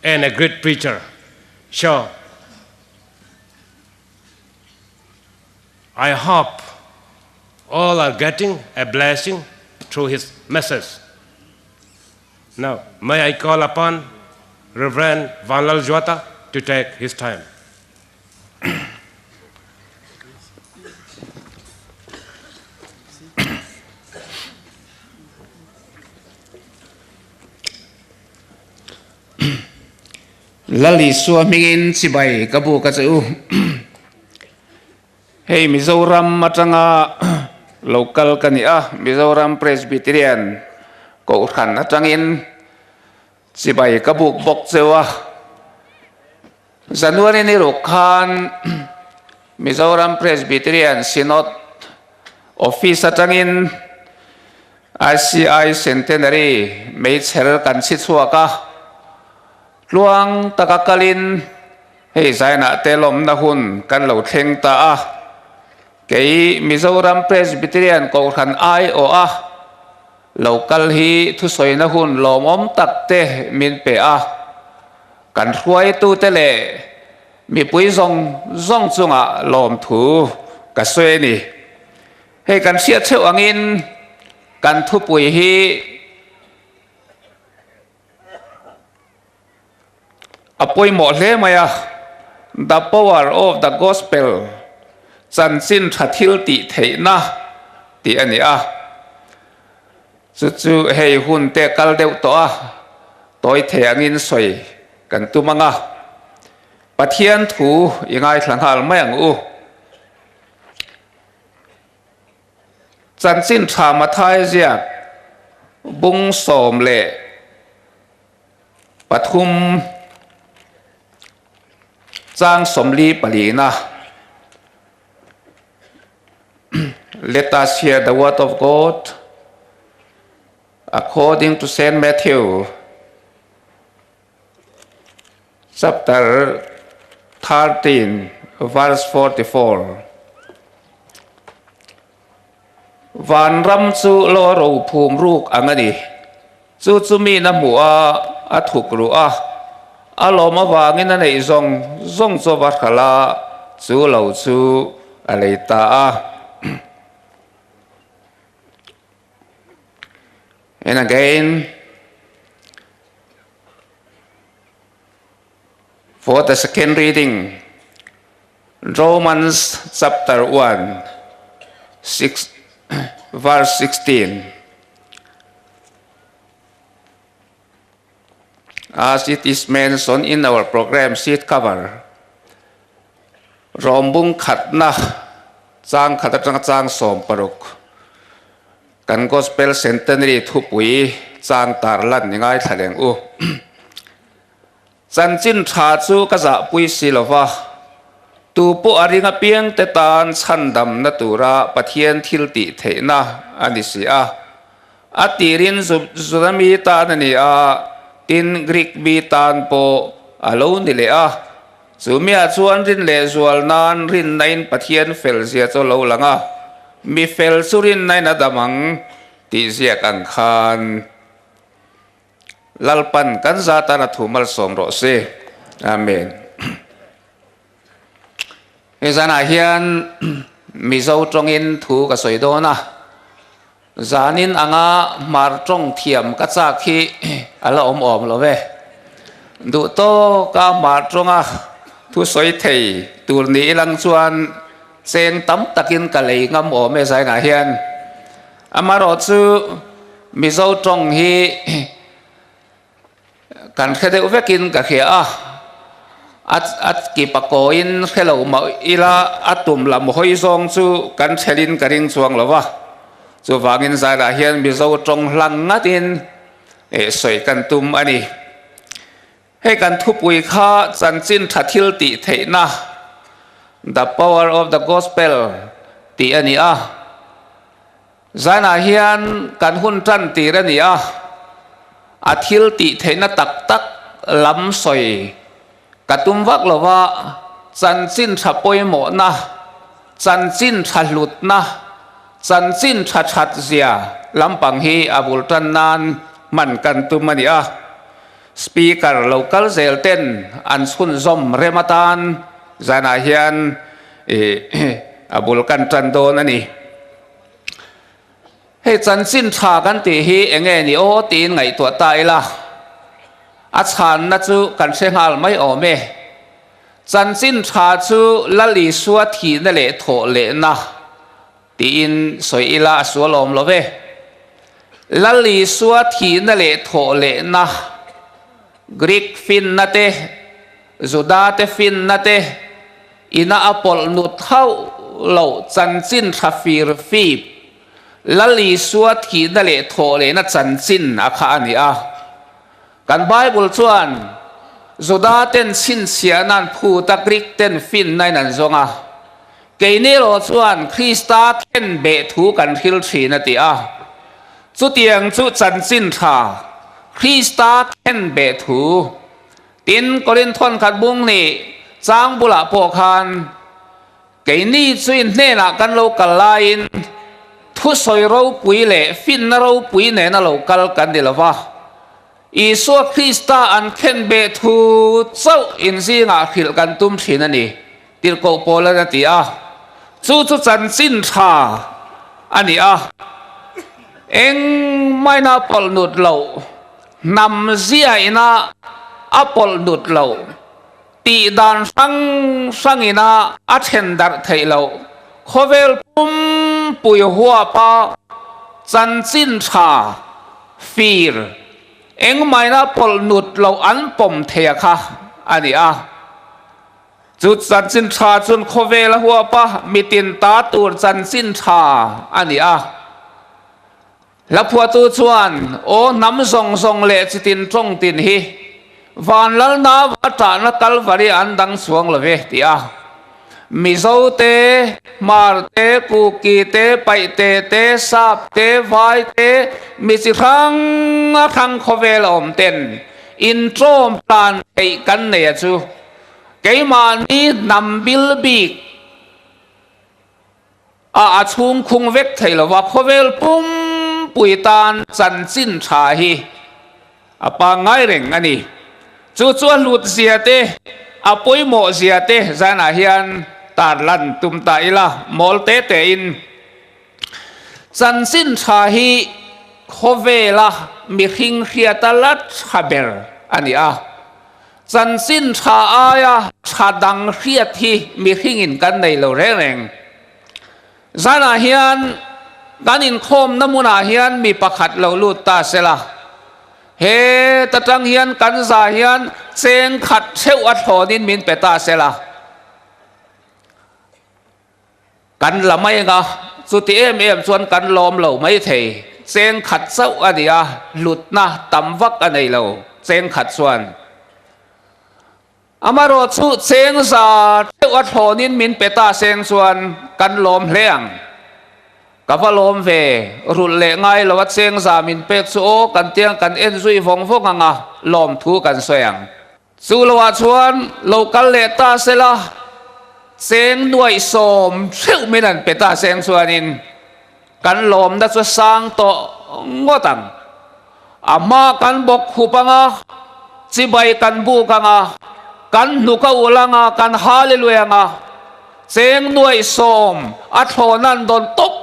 and a great preacher. So, I hope all are getting a blessing through his message. Now, may I call upon Reverend Vanlal Zuata to take his time. Lal Isua hmingin chibai ka buk a che u. Hei Mizoram aṭanga local ka ni a, Mizoram Presbyterian Kohran aṭangin chibai ka buk bok cheu a. January ni ruk khan Mizoram Presbyterian Synod Office aṭangin I C I Centenary meichher kan chhi chhuak a. Tluang taka kalin hei zaina te lawmna hun kan lo thleng ta a. Kei Mizoram Presbyterian Kohran aiawha local hi thusawina hun lawmawm tak te min pe a. Kan hruaitu te le mipui zawng zawng chunga lawmthu ka sawi a ni. Hei kan hriat cheu angin kan thupui hi a pawimawh hle mai a. The power of the gospel, chanchin ṭha thil tih theihna tih a ni a. Chu chu hei hun te kal deuh tawh a, tawi thei angin sawi kan tum ang a. Pathian thu i ngaithla nghal mai ang u. Chanchin Ṭha Mathai ziak bung sawm le pathum, chang sawmli palina. Let us hear the word of God according to Saint Matthew, chapter thirteen, verse forty-four. Vanram chu lawro phum ruk ang a ni. Chu chu mi'n a hmu a, a thuk ru a, a lawm avangin a neih zawng zawng chu a va hral a, chu lo chu a lei ta a. And again, for the second reading, Romans chapter one, six, verse sixteen. As it is mentioned in our program sheet cover, Rom bung khatna, chang khat aṭanga chang sawm paruk. Kan Gospel Centenary thupui chang tarlan ni ngaithla leng u. Chanchin Ṭha chu ka zahpui si lo va, tu pawh a ring apiang te tan chhandamna tura Pathian thil tih theihna a ni si a. A tirin Ju-, Juda mi tan a ni a, tin Greek mi tan pawh a lo ni leh a. Chu mi a chuan rin leh zual nan rinnain Pathian fel zia chu lo lang a. Mi fel chu rinnain a dam ang tih ziak ang khan. Lalpan kan zat a thu malsawm rawh se. Amen. He zana hian Mizo ṭawngin thu ka sawi dawn a. Zanin anga Hmar ṭawng thiam ka chak hi a la awm awm lo ve. Duh tawka Hmar ṭawnga thusawi thei tur ni ilang chuan cheng tam takin ka lei ngam awm e zaina hian. Amarawh chu Mizo ṭawng hi kan hre deuh vekin ka hria a, a, a kipakawiin hre lo mah ila a tum lam hawi zawng chu kan ṭhelin ka ring chuang lo va. Chuvangin zaina hian Mizo ṭawng hlang ngatin, eh, sawi kan tum a ni. Hei kan thupui kha chanchin ṭha thil tih theihna, the power of the gospel, tih a ni a. Zaina hian kan hun ṭan tir a ni a, a thil tih theihna tak tak lam sawi ka tum vak lo va, chanchin ṭha pawimawhna, chanchin ṭha hlutna, chanchin ṭha ṭhat zia lampang hi a bul ṭan nan hman kan tum a ni a. Speaker lo kal zel ten an chhunzawm rem atan zaina hian, eh, a bul kan ṭan dawn a ni. Hei chanchin ṭha kan tih hi eng nge ni aw tiin ngaihtuah ta ila. A chhanna chu kan hre nghal mai awm e. Chanchin ṭha chu Lal Isua thihna leh thawh lehna tiin sawi ila a sual awm lo ve. Lal Isua thihna leh thawh lehna, Greek finna te, Juda te finna te, ina a pawlh nut hauh lo chanchin ṭha fir fip, Lal Isua thihna leh thawh lehna chanchin a kha a ni a. Kan Bible chuan Juda ten chhinchhiahna an phut a, Greek ten finna in an zawng a. Keini erawh chuan Krista khenbeh thu kan hril ṭhin a ti a. Chutiang chu chanchin ṭha, Krista khenbeh thu. Tin Korinthon khat bung hnih chang bulah pawh khan keini chu in hnenah kan lo kal laiin thusawi ropui leh finna ropui nena lo kal kan ni lo va. Isua Krista an khenbeh thu chauh in zingah hrilh kan tum ṭhin a ni. Tirhkoh Paula'n a ti a. Chu chu chanchin ṭha a ni a. Engmah ina a pawlh nut lo, hnam zia ina a pawlh nut lo, tih dan hrang hrangin a, a ṭhen darh theih loh, khawvel pumpui huapa chanchin ṭha, fir, engmaina pawlnut lo an pawm theia kha a ni a. Chu chanchin ṭha chun khawvela huapa mi tin ta tur chanchin ṭha a ni a. Hla phuahtu chuan, aw, hnam zawng zawng leh chi tin ṭawng tin hi, vanlal nau a ṭahna Kalvari an dang chuang lo ve, ti a. Mizo te, Hmar te, Kuki te, Paite te, Sap te, Vai te, mi chi hrang a hrang khawvel a awm ten inṭawm tlan theih kan nei a chu. Keimahni hnam bil bik a, a chhungkhung vek thei lova khawvel pumpui tan chanchin ṭha hi a pangngai reng a ni. Chu chu a hlut zia te, a pawimawh zia te, zanah hian tarlan tum ta ila mawl te tein, chanchin ṭha hi khawvela mihring hriata la ṭha ber a ni a. Chanchin ṭha aia ṭha dang hriat hi mihringin kan nei lo reng reng. Zanah hian kan inkhawmna hmunah hian mi pakhat lo lut ta sela, he ta tang hian kan za hian cheng khat theuh a thlawnin min pe ta sela, kan la mai anga, chuti em em chuan kan lawm lo mai thei. Cheng khat chauh a ni a, hlutna tam vak a nei lo, cheng khat chuan. Amarawh chu cheng za theuh a thlawnin min pe ta seng chuan kan lawm hle ang. Ka va lawm ve, rul leh ngai lo a cheng za min pek chu aw kan tiang kan en zui vawng vawng anga lawm thu kan sawi ang. Chu loah chuan lo kal leh ta sela, cheng nuai sawm theuh min an pe ta seng chuanin kan lawmna chu sang tawh ngawt ang. A hma kan bawkkhup anga, chibai kan buk anga, kan hnuk a ul anga, kan hallelujah anga, cheng nuai sawm a thlawna an dawn tawp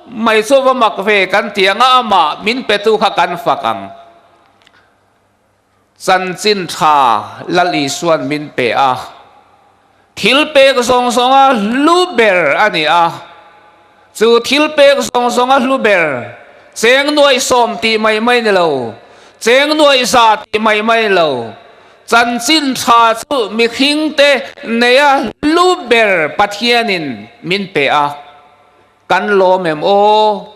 mai chu va mak ve kan ti anga, amah min petu kha kan fak ang. Chanchin ṭha Lal Isuan min pe a, thil pek zawng zawnga hlu ber a ni a. Chu thil pek zawng zawnga hlu ber, cheng nuai sawm tih mai mai ni lo, cheng nuai za tih mai mai ni lo, chanchin ṭha chu mihringte neia hlu ber Pathianin min pe a. Kan lawm em aw?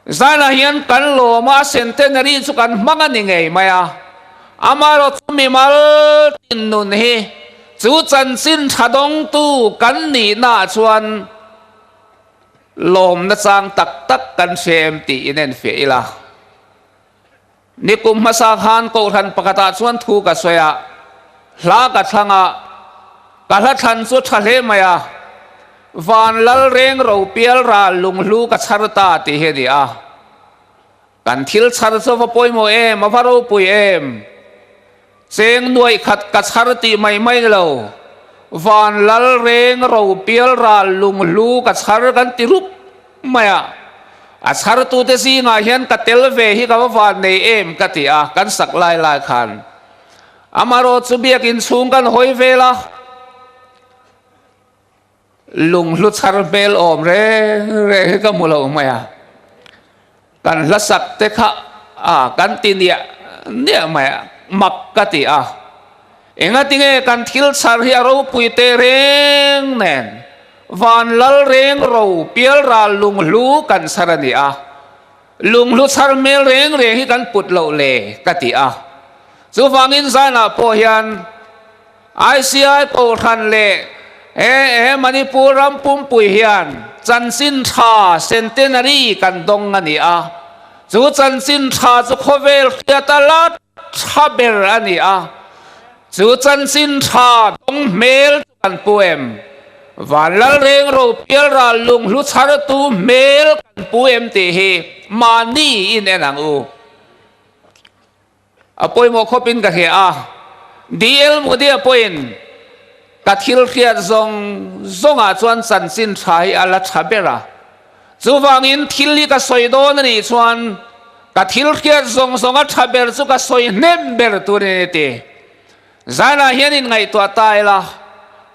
Zanah hian kan lawm a, centenary chu kan hmang a ni ngei mai a. Amarawh chu mimal tin nun hi chu chanchin ṭha dawngtu kan nihna chuan lawmna chang tak tak kan hre em tih in enfiah ila. Nikum hmasa khan kohhran pakhatah chuan thu ka sawi a, hla ka thlang a, ka hla thlan chu ṭha hle mai a, vanlal reng ro pial ral lung hlu ka chhar ta tih hi a ni a. Kan thil chhar chu a va pawimawh em, a va ropui em. Cheng nuai khat ka chhar tih mai mai lo, vanlal reng ro pial ral lung hlu ka chhar kan ti rup mai a. A chhartute zingah hian ka tel ve hi ka va vannei em ka ti a, kan sak lai lai khan. Amarawh chu biak in chhung kan hawi vel a, lung hlu chhar hmel awm reng reng hi ka hmu lo mai a. Kan hla sak te kha, a, kan ti niah niah mai a, mak ka ti a. Engatinge kan thil chhar hi a ropui te reng nen, vanlal reng ro pial ral lung hlu kan chhar a ni a. Lung hlu chhar hmel reng reng hi kan put loh le ka ti a. Chuvangin zanah pawh hian I C I kohhran leh, e, e, Manipur ram pumpui hian chanchin ṭha centenary kan dawng a ni a. Chu chanchin ṭha chu khawvel hriata la ṭha ber a ni a. Chu chanchin ṭha dawng hmel chu kan pu em? Vanlal reng ro pial ral lung hlu chhartu hmel kan pu em tih hi mahni in en ang u. A pawimawh khawpin ka hria a. D L Moody-a pawhin ka thil hriat zawng zawngah chuan chanchin ṭha hi a la ṭha ber a. Chuvangin thil hi ka sawi dawn a nih chuan ka thil hriat zawng zawng a ṭha ber chu ka sawi hnem ber turin a ni tih. Zana hian inngaihtuah ta ila,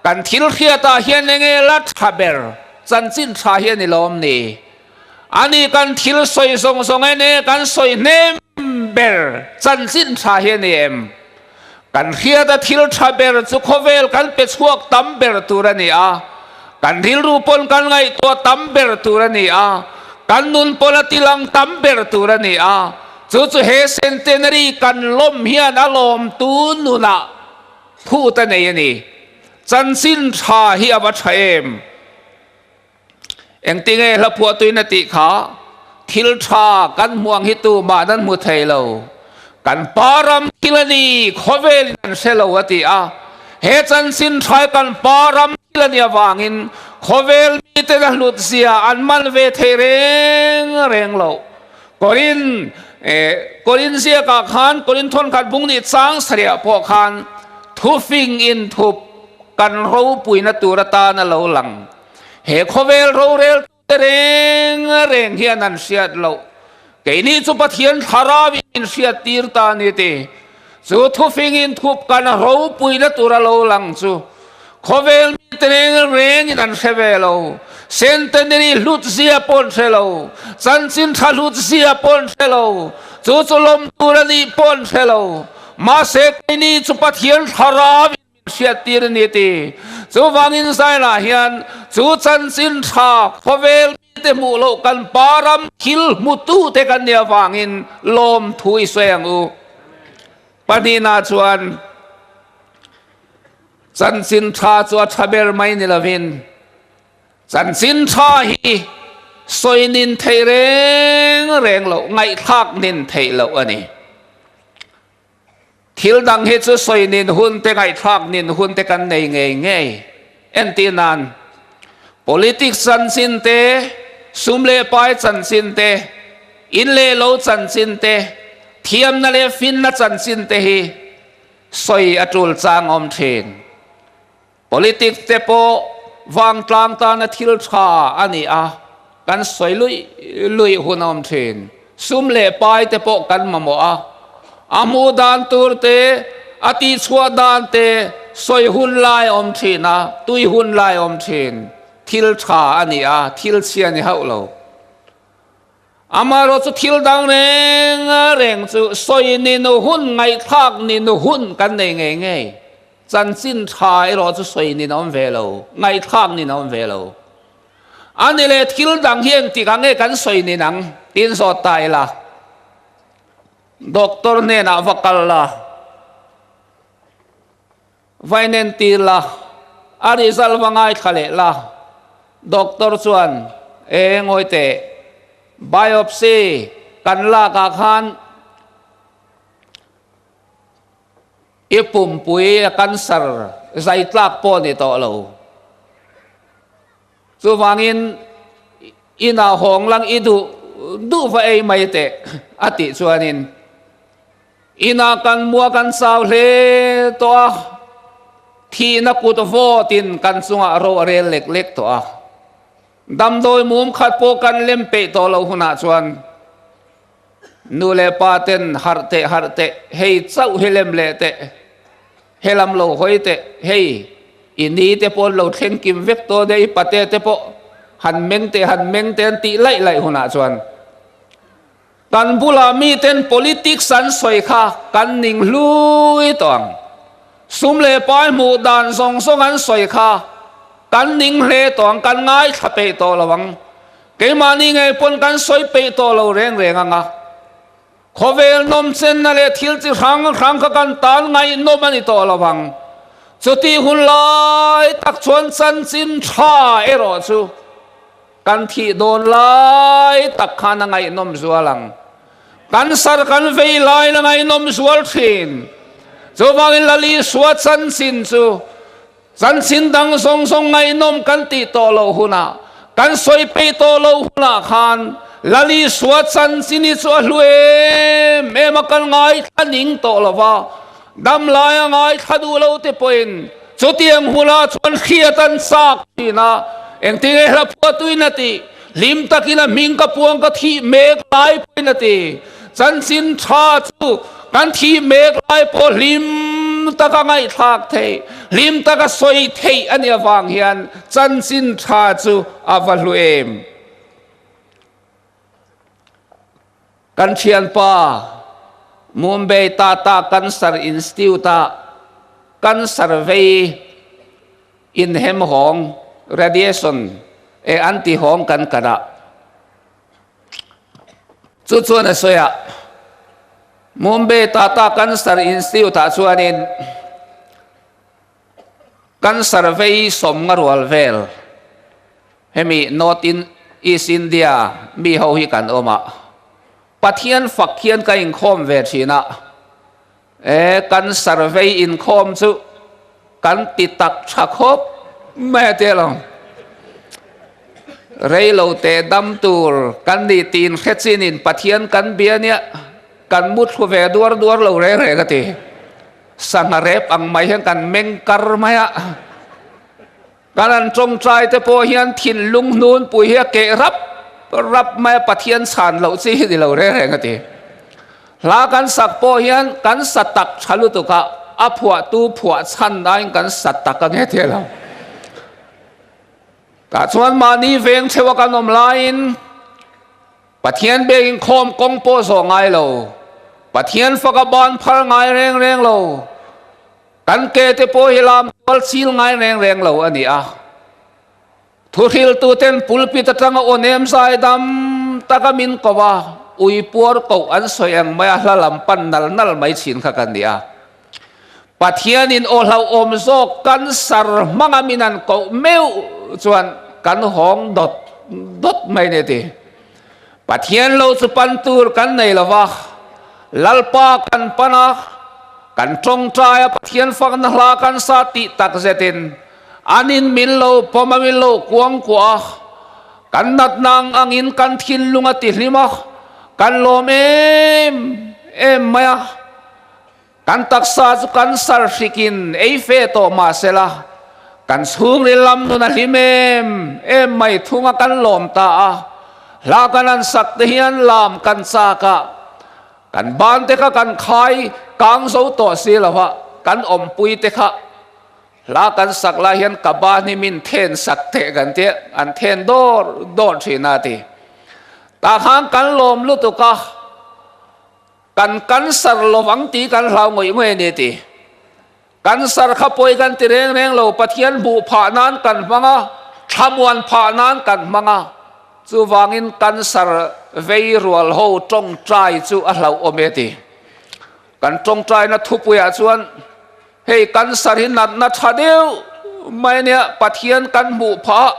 kan thil hriata hian enge la ṭha ber, chanchin ṭha hian i lawm ni. Ani kan thil sawi zawng zawng enge kan sawi hnem ber, chanchin ṭha hian i em. Kan hriata thil ṭha ber chu khawvel kan pe chhuak tam ber tur a ni a. Kan rilru pawn kan ngaihtuah tam ber tur a ni a. Kan nun pawn a tilang tam ber tur a ni a. Chu chu he centenary kan lawm hian a lawmtu nuna phut a nei a ni. Chanchin ṭha hi a va ṭha em. Engtin nge hla phuahtuin a tih kha, thil ṭha kan hmuh ang hi tumahin an hmu thei lo. Kan pa ram thil a ni, khawvelin an hre lo a ti a. He chanchin ṭha hi kan pa ram thil a ni avangin, khawvel miten a hlut zia an man ve thei reng reng lo. Korin, eh, Korin ziaka khan, Korin thawn khat bung hni chang sarih pawh khan, thufing inthup kan ropuina tur atan a lo lang. He khawvel rorel te reng reng hian an hriat loh. Keini chu Pathian Thlarauvin min hriattir ta ni ti. Chu thufing inthup kan ropuina tur a lo lang chu. Khawvel mite reng rengin an hre ve lo. Centenary hlut zia pawh an hre lo. Chanchin ṭha hlut zia pawh an hre lo. Chu chu lawm tur a nih pawh an hre lo. Mahse keini chu Pathian Thlarauvin hriattir ni ti. Chuvangin zainah hian chu chanchin ṭha khawvel mite hmuh loh kan pa ram thil hmutute kan nih avangin lawmthu i sawi ang u. Pahnihna chuan chanchin ṭha chu a ṭha ber mai ni lovin, chanchin ṭha hi sawi nin theih reng reng lo, ngaihthlak nin theih lo a ni. Thil dang hi chu sawi nin hun te, ngaihthlak nin hun te kan nei ngei ngei. Entir nan, politics chanchin te, sum leh pai chanchin te, in leh lo chanchin te, thiamna leh finna chanchin te hi sawi a tul chang awm ṭhin. Politics te pawh vangtlang tana thil ṭha a ni a, kan sawi luih luih hun a awm ṭhin. Sum leh pai te pawh kan mamawh a, a hmu dan tur te, a tih chhuah dan te sawi hun lai a awm ṭhin a, tui hun lai a awm ṭhin. Thil ṭha a ni a, thil chhia ni hauh lo. Amaherawhchu thil dang reng reng chu sawi nin hun, ngaihthlak nin hun kan nei ngei ngei. Chanchin ṭha erawh chu sawi nin a awm ve lo, ngaihthlak nin a awm ve lo. A ni le thil dang hi engtik ang nge kan sawi nin ang, tiin zawt ta ila. Doctor hnenah va kal la. Va inentir la, a result va ngaithla leh la. Doctor chuan, e, ngawi teh, biopsy kan lakah khan i pumpui a cancer zai tlak pawh ni tawh lo. Chuvangin ina hawng lang i duh duh va ei mai teh, a tih chuanin, ina kan mu a kan chau hle tawh a, thihna kut vawtin kan chungah ro a rel lek lek tawh a, damdawi mum khat pawh kan lem peih tawh lo hunah chuan, nu leh pa ten harh teh, harh teh, hei chauh hi lem leh teh, he lam lo hawi teh, hei, i ni te pawh lo thleng kim vek tawh de, i pate te pawh han meng teh, han meng teh an tih laih laih hunah chuan, kan bula mi ten politics an sawi kha kan ning hlui tawh ang. Sum leh pai hmuh dan zawng zawng an sawi kha kan ning hle tawh ang, kan ngaithla peih tawh lo ang. Keimahni ngei pawn kan sawi peih tawh lo reng reng ang a. Khawvel nawmchenna leh thil chi hrang hrang kha kan tan ngaihnawm a ni tawh lo vang. Chuti hun lai tak chuan chanchin ṭha erawh chu kan thih dawn lai tak khan a ngaihnawm zual ang. Cancer kan vei lai la ngaihnawm zual ṭhin. Chuvangin Lal Isua chanchin chu, chanchin dang zawng zawng ngaihnawm kan tih tawh lo hunah, kan sawi peih tawh lo hunah khan, Lal Isua chanchin hi chu a hlu em em a, kan ngaithla ning tawh lo va. Dam lai a ngaithla duh lo te pawhin, chutiang huna chuan hriat an chak ṭhin a. Engtin nge hla phuahtuin a tih, hlim takin a hming ka puang ka thih mek lai pawhin a ti. Chanchin ṭha chu kan thih mek lai pawh hlim taka ngaihthlak thei, hlim taka sawi thei a ni avang hian chanchin ṭha chu a va hlu em. Kan ṭhianpa Mumbai Tata Cancer Institute-a cancer vei inhem hawng, radiation e an ti hawng kan kan a. Chu chuan a sawi a, Mumbai Tata Cancer Institute-ah chuanin cancer vei sawmnga rual vel hemi North in, East India mi ho hi kan awm a. Pathian fak hian ka inkhawm ve ṭhin a. E, cancer vei inkhawm chu kan ti tak ṭha khawp mai a ti lo. Rei lo te dam tur kan ni tiin hre chinin Pathian kan bia nia, kan mut hlu ve duar duar lo reng reng a ti. Sangha rep ang mai hian kan meng kar mai a. Kan an ṭawngṭai te pawh hian thinlung hnunpui hi a keh rap rap mai a, Pathian chhan loh chi hi ni lo reng reng a ti. Hla kan sak pawh hian kan sa tak ṭha lutuk a, a phuahtu phuah chhan aiin kan sa tak a nge ti lo. Tah chuan mahni veng theuha kan awm laiin Pathian biak inkhawm kawng pawh zawh ngai lo. Pathian faka ban phar ngai reng reng lo. Kan ke te pawh hi lam tual chil ngai reng reng lo a ni a. Thuhriltuten pulpit aṭanga aw nem zai dam taka min ko a, ui puar ko an sawi ang mai a, hla lam pan nal nal mai ṭhin kha kan ni a. Pathianin aw hlauhawm zawk cancer hmanga min an koh meuh chuan kan hawng dawt dawt mai ni ti. Pathian lo chu pan tur kan nei lo va, Lalpa kan pan a, kan ṭawngṭai a, Pathian fakna hla kan sa tih tak zetin, an in min lo pawm a, min lo kuang kua a, kan natna ang angin kan thinlung a ti hlim a, kan lawm em em mai a. Kan taksa chu cancer hrikin ei fe tawh mah sela, kan chhungril lam nun a hlim em em mai thunga kan lawm ta a. Hla kan an sak te hian lam kan chak a, kan ban te kha kan khai kang zo tawh si lo a, kan awmpui te kha. Hla kan sak lai hian ka ban hi min then sak teh kan ti, an then dawr dawr ṭhin a ti. Tah khan kan lawm lutuk a. Kan cancer lo ang ti kan hlau ngawih ngawih a ni ti. Cancer kha pawi kan ti reng reng lo, Pathian hmuh phah nan kan hmang a, thlamuan phah nan kan hmang a. Chuvangin cancer vei rual ho ṭawngṭai chu a hlauhawm e ti. Kan ṭawngṭaina thupuiah chuan hei cancer hi natna ṭha deuh mai nia, Pathian kan hmuh phah,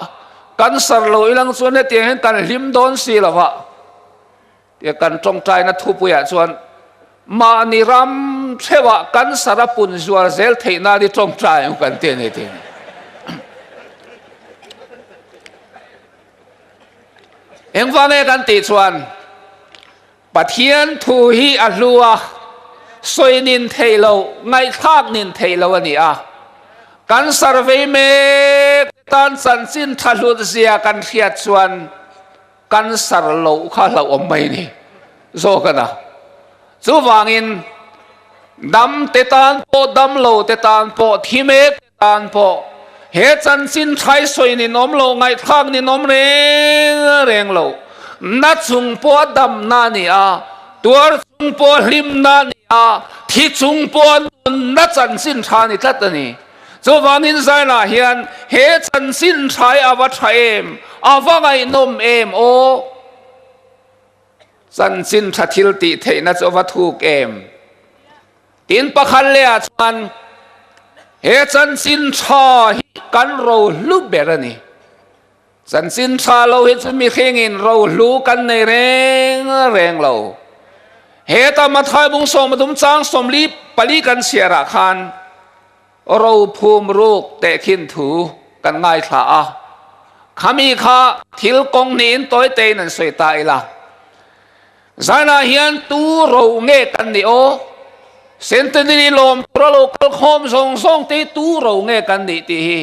cancer lo ilang chuan hetiang hian kan hlim dawn si lo va. Tia kan ṭawngṭaina thupuiah chuan mahni ram theuhah cancer a pun zuar zel theihna ni ṭawngṭai ang kan ti a ni tih. Engvang nge kan tih chuan Pathian thu hi a hlu a, sawi nin theih lo, ngaihthlak nin theih lo a ni a. Cancer vei mek tan chanchin ṭha hlut zia kan hriat chuan cancer lo kha hlauhawm mai ni. Zawk a na. Chuvangin dam te tan pawh, dam lo te tan pawh, thi mek te tan pawh, he chanchin ṭha hi sawi nin awm lo, ngaihthlak nin awm reng reng lo. Na chung pawh damna a ni a, tuar chung pawh hlimna a ni a, thi chung pawh nunna chanchin ṭha ni tlat a ni. Chuvangin zainah hian he chanchin ṭha hi a va ṭha em, a va ngaihnawm em aw. Chanchin ṭha thil tih theihna chu a va thuk em. Tin pakhat leh ah chuan he chanchin ṭha hi kan ro hlu ber a ni. Chanchin ṭha lo hi chu mihringin ro hlu kan nei reng reng lo. Heta Mathai bung sawm pathum chang sawmli pali kan chhiarah khan ro phum ruk tehkhin thu kan ngaithla a. Khami kha thil kawng hnihin tawi tein an sawi ta ila. Zainah hian tu ro nge kan ni aw? Centenary lawm tura lo kal khawm zawng zawng te tu ro nge kan nih tih hi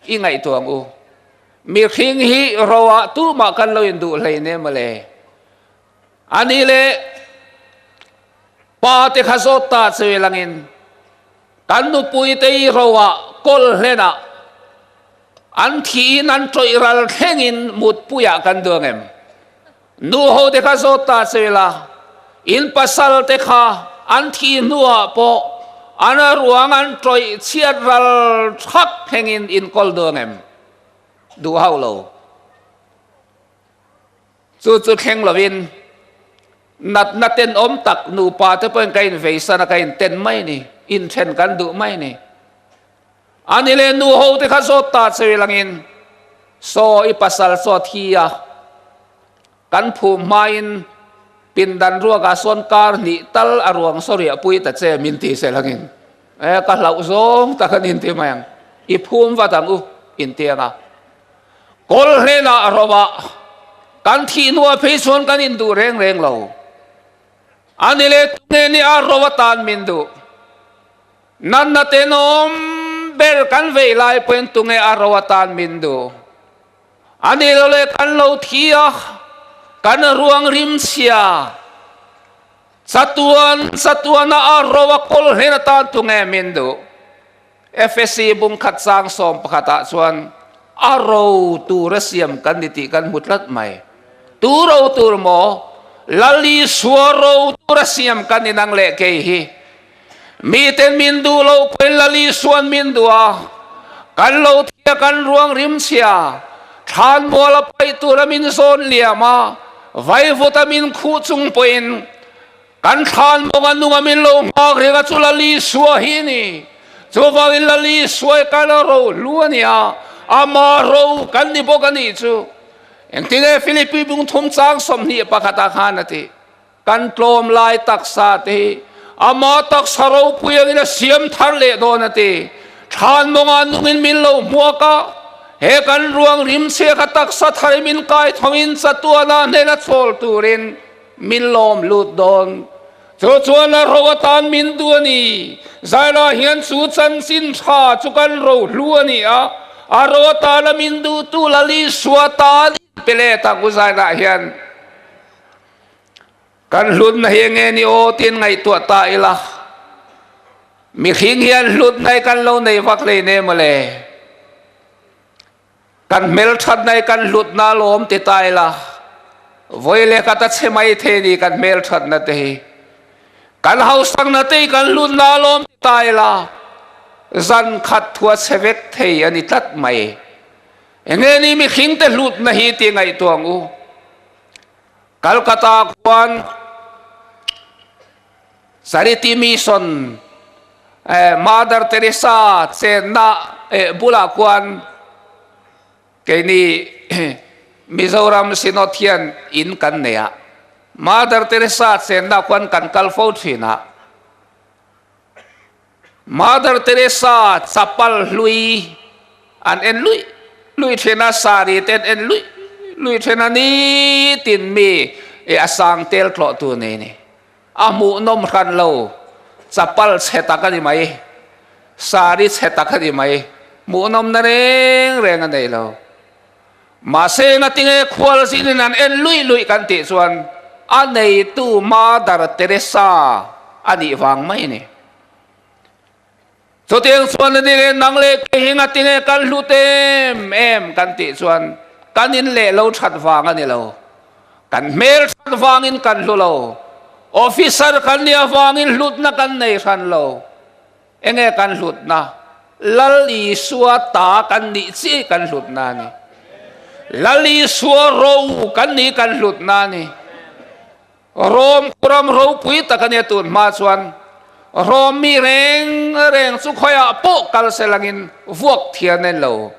i ngaihtuah ang u. Mihring hi ro ah tumah kan lo induh hlei nem a le. A ni le, pa te kha zawt ta che langin, An nupuite ro a, kol hlena, an thi in an ṭoi ral thlengin mutpuia kan duong em? Nu ho te kha zawt ta che la, in pasal te kha an thi hnuah pawh an ruang an ṭoi chiat ral thak thlengin in kol duong em? Duh hau lo. Chu chu thleng lovin, natna tenawm tak nupa te pawhin ka inveisan a, ka inten mai ni, inṭhen kan duh mai ni. Ani le nu ho te kha zawt ta che langin, saw i pasal saw thi a, kan phum hmain pindan ruaka sawn kar hnih tal a ruang saw riahpui ta che min ti se langin. E, ka hlauh zawng tak an inti mai ang. I phum vat ang u, inti ang a. Kol hlena a ro a, kan thi hnuah phei chuan kan induh reng reng lo. Ani le tunge ni a ro atan min duh? Natna tenawm ber kan vei lai pawhin tunge a ro atan min duh? Ani lo le kan lo thi a, kan ruang rim chhia. Chatuan, chatuana a ro a, kol hlena tan tunge min duh? Efesi bung khat chang sawm pakhatah chuan a ro tura siam kan ni tih kan hmu tlat mai. Tu ro tur maw? Lal Isua ro tura siam kan ni nang leh kei hi. Miten min duh lo pawhin Lal Isuan min duh a. Kan lo thi a, kan ruang rim chhia. Thlan muala pai tura min zawn liam a. Vaivuta min khuh chung pawhin kan thlan mawng a nunga min lo nghak renga chu Lal Isua hi ni. Chuvangin Lal Isua kan ro hlu a ni a, ama ro kan ni bawk a ni chu. Engtin nge Philippi bung thum chang sawmhnih pakhatah khan a ti? Kan tlawm lai taksa te hi ama taksa ropui angin a siam thar leh dawn a ti. Thlan mawnga nungin min lo hmuak a, he kan ruang rim chhia kha taksa tharin min kai thawin chatuana hnena chawl turin min lawm lut dawn. Chu chuan a ro atan min duh a ni. Zaira hian chu chanchin ṭha chu kan ro hlu a ni a. A ro atana min duhtu Lal Isua tan inpe let ang u Zaira hian. Kan hlutna hi eng nge ni aw tiin ngaihtuah ta ila. Mihring hian hlutna hi kan lo nei vak lei nem a le. Kan hmelṭhatna hi kan hlutna lawm ti ta ila. Voi le khat a chhe mai thei ni kan hmelṭhatna te hi. Kan hausakna te hi kan hlutna lawm ti ta ila. Zan khat thu a chhe vek thei a ni tlat mai. Eng nge ni mihringte hlutna hi ti ngaihtuah ang u. Calcutta khuan Charity Mission, eh, Mother Teresa chenna, eh, bula khuan keini Mizoram Synod hian in kan nei a. Mother Teresa chenna khuan kan kal fo ṭhin a. Mother Teresa chapal hlui an en lui lui ṭhin a, sari te an en lui lui ṭhin a, ni tin mi, e, a sang tel tlawh tu nei ni. A hmuhnawm hran lo, chapal chhe tak a ni mai, sari chhe tak a ni mai, hmuhnawmna reng reng a nei lo. Mahse, engati nge khualzinin an en lui lui kan tih chuan, a neitu Mother Teresa a nih vang mai ni. Chutiang chuan a ni le nang le kei hi engati nge kan hlut em em kan tih chuan, kan in leh lo ṭhat vang a ni lo. Kan hmel ṭhat vangin kan hlu lo. Officer kan nih avangin hlutna kan nei hran lo. Eng nge kan hlutna? Lal Isua ta kan nih chiah kan hlutna a ni. Lal Isua ro kan nih kan hlutna a ni. Rom khuram ropui tak a nia tun hma chuan. Rom mi reng reng chu khawiah pawh kal se langin vuak thiam an lo.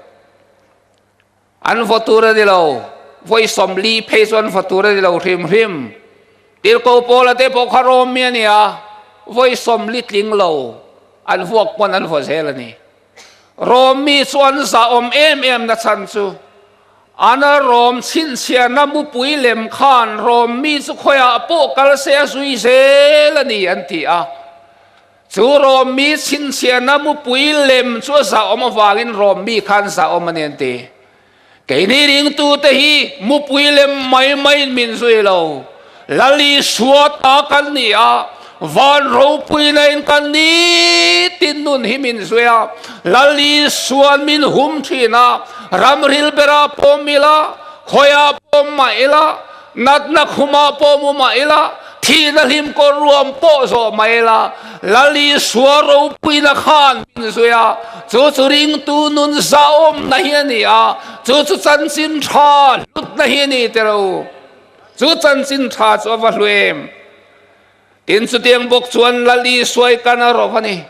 An vaw tur a ni lo, vawi sawmli phei chu an vaw tur a ni lo hrim hrim. Tirko Paula te pawh kha Rom mi a nia, vawi sawmli tling lo, an vuak pawn an vaw zel a ni. Rom mi chu an zahawm em em na chhan chu. Ana Rom chhinchhiahna mupui lem khan Rom mi chu khawiah pawh kal se a zui zel a ni an ti a. Chu Rom mi chhinchhiahna mupui lem chu a zahawm avangin Rom mi khan zahawm a ni an ti. Keini ringtute hi mupui lem mai maiin min zui lo. Lal Isua ta kan ni a, Van ropuina in kan ni tin nun hi min zui a. Lal Isuan min hum ṭhin a, ramhril bera pawm ila, khawiah pawm mah ila, natna khuma pawm mah ila, thina hlim kawr ruam pawh zawh mah ila, Lal Isua ropuina khan min zui a. Chu chu ringtu nun zahawmna hi a ni a. Chu chu chanchin ṭha hlutna hi a ni ti ro. Chu chanchin ṭha chu a va hlu em. Tin, chutiang bawk chuan Lal Isua kan a ro a ni.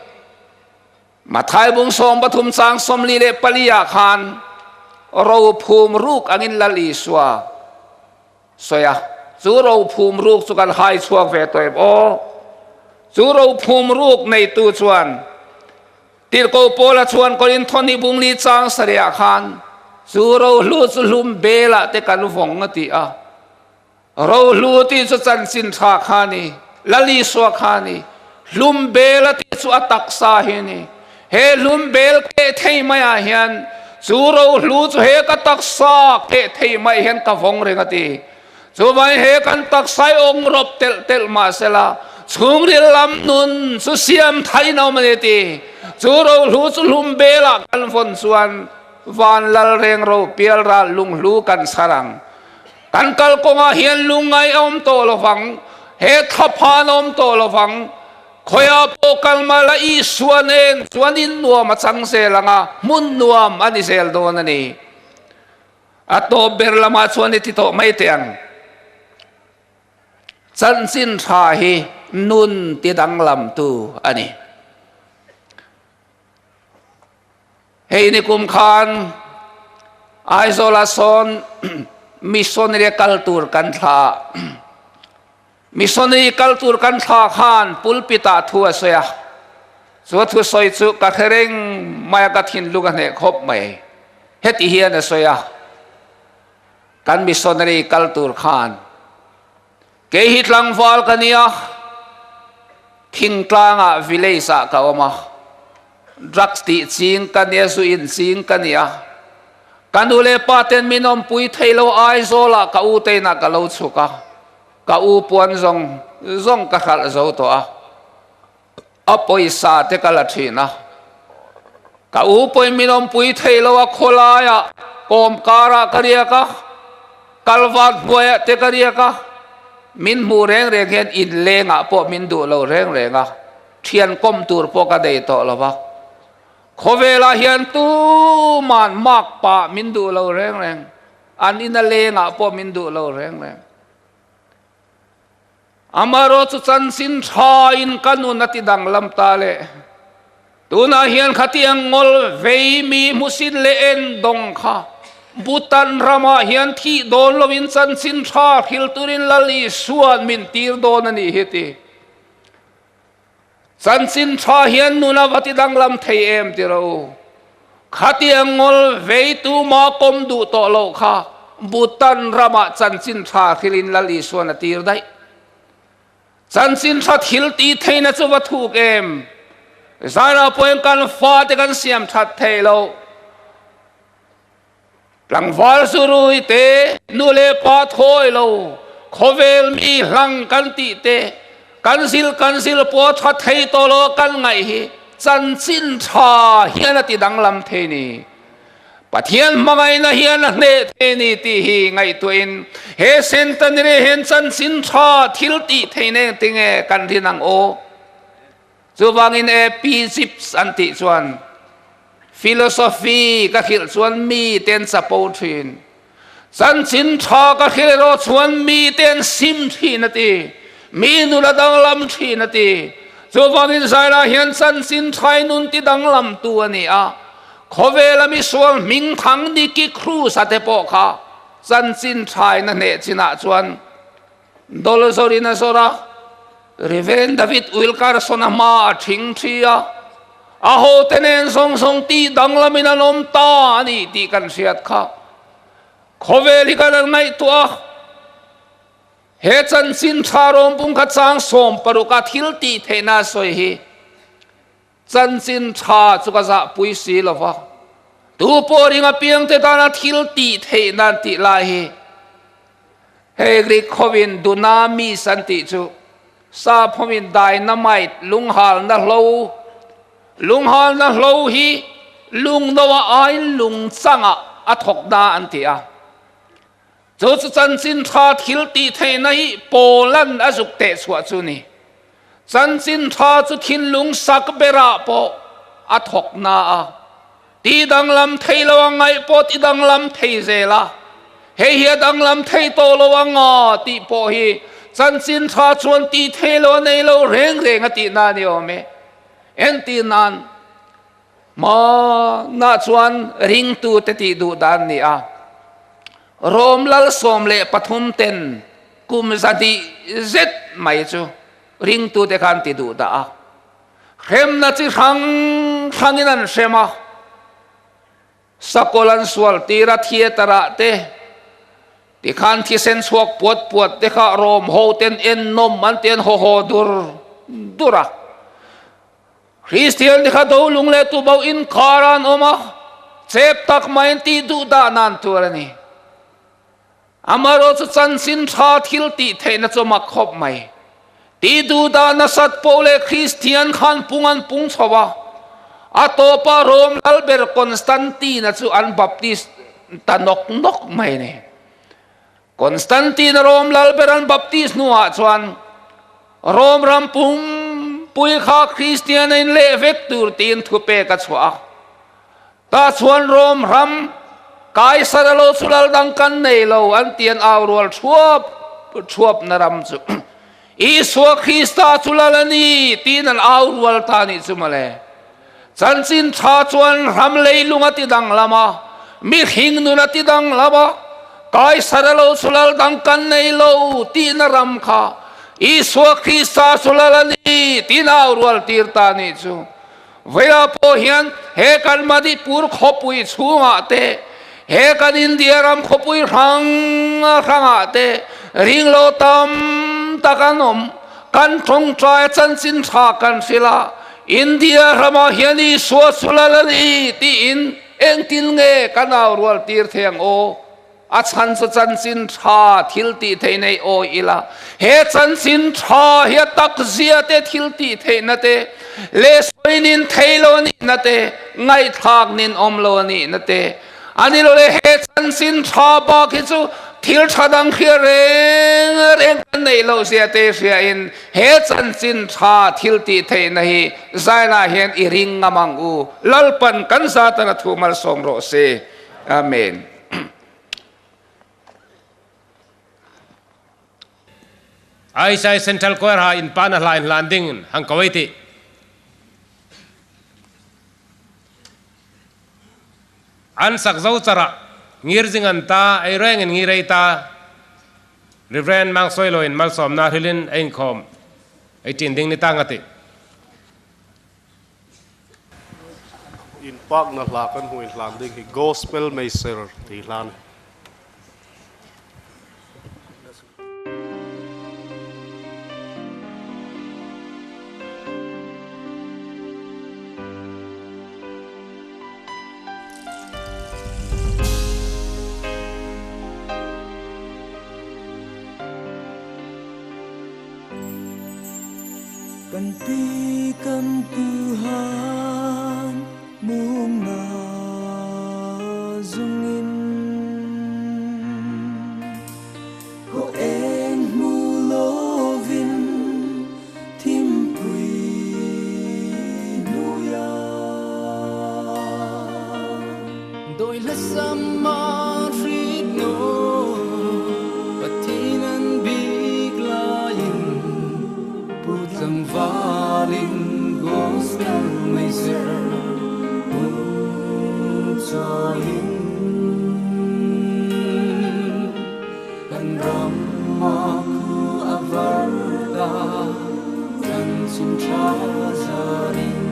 Mathai bung sawm pathum chang sawmli le pali ah khan ro phum ruk angin Lal Isua sawi a. Chu ro phum ruk chu kan hai chhuak ve tawh em aw. Chu ro phum ruk neitu chuan, tirko Paula chuan Korinthoni bung li chang sarih ah khan, chu ro hlu chu hlum bela te kan vawng a ti a. Ro hlu ti chu chanchin ṭha kha ni, Lal Isua kha ni. Hlum bela ti chu a taksa hi ni. He hlum bel keh thei mai ah hian, chu ro hlu chu he ka taksa keh thei mai hian ka vawng reng a ti. Chuvangin he kan taksa hi awng rawp telh telh mah sela, chhungril lam nun chu siam thaiin a awm a ni ti. Chu ro hlu chu hlum bela kan vawn chuan, van lal reng ro pial ral lung hlu kan chhar ang. Kan kalkawnga hian lungngai a awm tawh lovang, he thlaphan a awm tawh lovang, khawiah pawh kal mah la Isua nen chuan in nuam a chang zel ang a, hmun nuam a ni zel dawn a ni. A tawp ber lamah chuan i ti tawh mai teh ang. Chanchin ṭha hi nun ti danglamtu a ni. Hei nikum khan Aizawl-a sawn missionary kal tur kan thla. Missionary kal tur kan thla khan pulpit-ah thu a sawi a. Chu thusawi chu ka hre reng mai a, ka thinlung a hneh khawp mai. Heti hian a sawi a. Kan missionary kal tur khan, kei hi tlangval ka ni a, thingtlangah village-ah ka awm a, drugs tih ching ka ni a, zu in ching ka ni a, ka nu le pa ten min awmpui thei lo, Aizawlah ka u te inah ka lo chhuk a, ka u puan zawng zawng ka hralh zo tawh a. A pawisa te ka la ṭhin a. Ka u pawhin min awmpui thei lo a, khawlaiah kawmkarah ka riak a, kalvat hnuaiah te ka riak a, min hmuh reng reng hian inlengah pawh min duh lo reng reng a, ṭhian kawm tur pawh ka nei tawh lo va. Khawvelah hian tuman makpa min duh lo reng reng, an ina lengah pawh min duh lo reng reng. Amaherawhchu chanchin ṭhain ka nun a ti danglam ta le. Tunah hian khatiang ngol vei mi hmusit le en dawng kha, Bhutan ramah hian thih dawn lovin chanchin ṭha hril turin Lal Isuan min tir dawn a nih hi ti. Chanchin ṭha hian nun a va ti danglam thei em ti ro. Khatiang ngol vei tuma kawm duh tawh lo kha, Bhutan ramah chanchin ṭha hrilin Lal Isuan a tir daih. Chanchin ṭha thil tih theihna chu va thuk em. Zana pawhin kan fate kan siam ṭhat thei lo. Tlangval zurui te, nu le pa thawi lo, khawvel mi hlang kan tih te, kan zil kan zil pawh ṭha thei tawh lo kan ngaih hi, chanchin ṭha hian a ti danglam thei ni. Pathian hmangaihna hian a hneh thei ni tih hi ngaihtuahin, he centenary hian chanchin ṭha thil tih theihna engtin nge kan rin ang aw? Chuvangin A P Zips an tih chuan, philosophy ka hrilh chuan mi ten chapo ṭhin. Chanchin ṭha ka hrilh erawh chuan mi ten sim ṭhin a ti. Mi nun a danglam ṭhin a ti. Chuvangin zaira hian chanchin ṭha hi nun ti danglamtu a ni a. Khawvela misual hmingthang Nicky Cruz-a te pawh kha chanchin ṭha in a hneh chinah chuan dawlzawrin a zawr a, Reverend David Wilkerson-a hma a ṭhing ṭhi a, a hote nen zawng zawng ti danglamin an awm ta a ni tih kan hriat kha. Khawvel hi kan han ngaihtuah a, he chanchin ṭha Rom bung khat chang sawm paruka thil tih theihna sawi hi. Chanchin ṭha chu ka zahpui si lo va. Tu pawh ring apiangte tana thil tih theihna an tih lai hi. Hei Greek hovin dunamis an tih chu. Saphomin dynamite, lunghalna hlo, lunghalna hlo hi lungno a, a inlung changa a thawkna an ti a. Chu chu chanchin ṭha thiltihtheina hi Paulan a zuk teh chhuah chu ni. Chanchin ṭha chu thinlung sak bera pawh a thawkna a. Ti danglam thei lo a ngaih pawh ti danglam thei zel a. Hei hi a danglam thei tawh lo a nga tih pawh hi chanchin ṭha chuan ti thei lo a nei lo reng reng a tihna ni awm e. En ti nan, hmana chuan ringtute tih duh dan ni a. Rom lal sawm leh pathum ten kum zahnih zet mai chu ringtute khan ti duh dah a. Hremna chi hrang hrangin an hrem a. Sakol an sual tir a, theatre-ah te, tikhan thisen chhuak puat puat te kha Rom ho ten en nawm an ti, an haw haw dur dur a. Kristian te kha do lung leh tubo inkara an awm a, chep tak mai an ti duh dah nan tur a ni. Amaherawhchu chanchin ṭha thiltihtheina chu a mak khawp mai. Ti duh dah nasat po le Kristian khan pung an pung chho a. A tawpa Rom lal ber Constantine-a chu an baptis ta nawk nawk mai ni. Constantine-a Rom lal ber an baptis hnuah chuan Rom ram pumpui kha Kristian-a inleh vek tur tiin thupek a chhuah a. Tah chuan Rom ram Kaisara lo chu lal dang kan nei lo an ti, an au rual thuap thuapna ram chu. Isua Krista chu lal a ni tiin an au rual ta ni chu mawle. Chanchin ṭha chuan ram leilung a ti danglam a, mi hringnun a ti danglam a, Kaisara lo chu lal dang kan nei lo tihna ram kha Isua Krista chu lal a ni tiin au rual tir ta ni chu. Vawiina pawh hian he kan Manipur khawpui chhungah te, he kan India ram khawpui hrang hrangah te ringlo tam tak an awm. Kan ṭawngṭaia chanchin ṭha kan hrilh a, India ramah hian Isua chu lal a ni tiin engtin nge kan au rual tir thei ang aw? A chhan chu chanchin ṭha thiltihtheina aw ila. He chanchin ṭha hi a takzia te thiltihtheina te, le sawi nin thei lo a nihna te, ngaihthlak nin awm lo a nihna te, a ni lo le, he chanchin ṭha bak hi chu thil ṭha dang hria reng reng kan neih loh zia te hriain, he chanchin ṭha thiltihtheina hi zaina hian i ring ngam ang u. Lalpan kan zat a thu malsawm rawh se. Amen. Aisai Central Choir ha in pan a hla inhlan dingin hang ko ei tih. An sak zo chara ngir zing an ta, ei rengin ngir ei ta, Reverend Mangsawiloin malsawmna hrilin ei inkhawm ei ṭin ding ni tang a tih. Inpakna hla kan hmu inhlan ding hi Gospel Meiser ti hla a nih. Kan pi kan pu han muongna zungin, ko eng hmu lovin thimpui hnuoia. Dawi hla sama hriet naw, Pathien an biek laiin, pu tlangvalin gospel meiser hung chawiin, kan rama khu a var ta, chanchin ṭha zarin.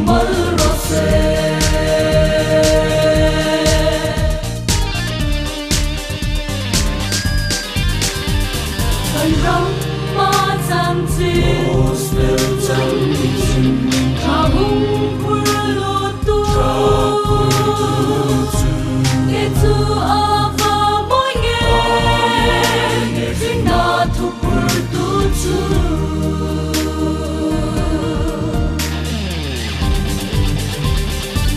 Mal ro se. Kan ram ma chang chin. Gospel chang chin. Ka hung phur lo tu. Ka phur lo tu. Ke tu a va moi nge. A va moi nge. Ring na thu phur tu chu.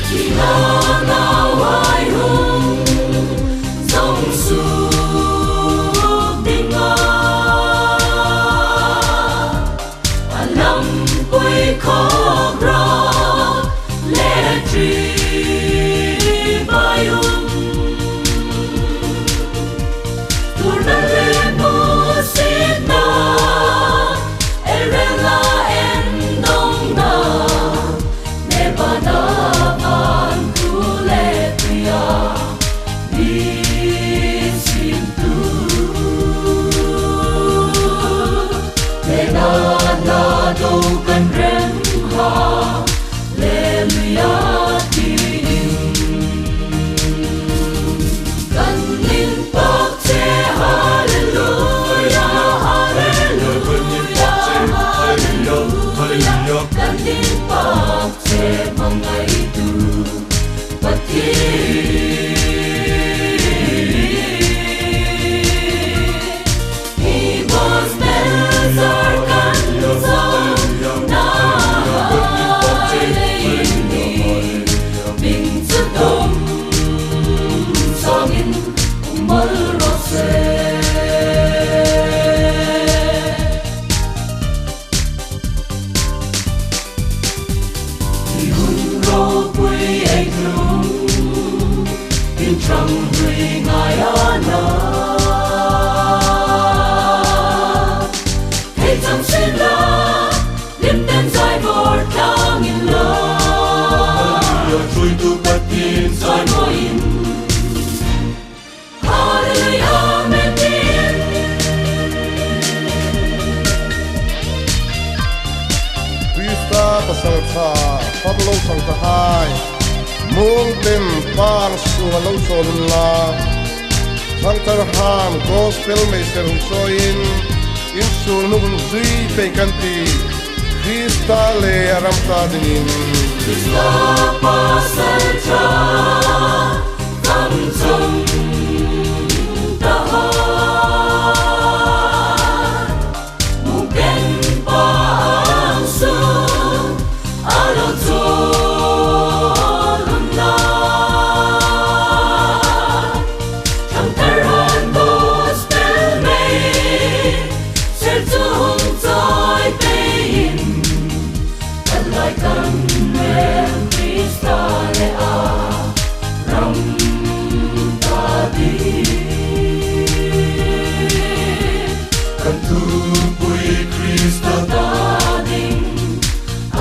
Ki hla nau hai hung zong suk ding a. A lampui khawk ro le tri bai um. Tuorna le musitna, el rela en dongna, Nebana van thu le tuia, mi sim tu. Nebana do kan rem ha, Hallelujah, tiin. Kan inpak che, hallelujah, hallelujah, hallelujah. Kan inpak che, hmangaitu Pathien. He was Belsar kan sawm na hai le in ni, min chu dom sawngin um mal ro se. I hun ropui ei tlung, in ṭhang hlui ngai a na. Hei chang sien la, lim ten zai bor tlangin la. Hallelujah, ṭhuoitu Pathien zai mawiin. Hallelujah, amen. Krista pasal ṭha, fak lo sang ta hai. Muol ten pang sunga lo sawn unla. Thangthar han gospel mei ser hung sawiin, in sul nu hung zui pei kan ti. Krista le a ram ta dingin. Krista pasal ṭha, kan chang ta hai. Muol ten pang sunga lo sawn unla. Thangthar han gospel mei ser chu hung chawi peiin, kan lai kan rem Krista le a ram ta ding. Kan thupui Krista ta ding a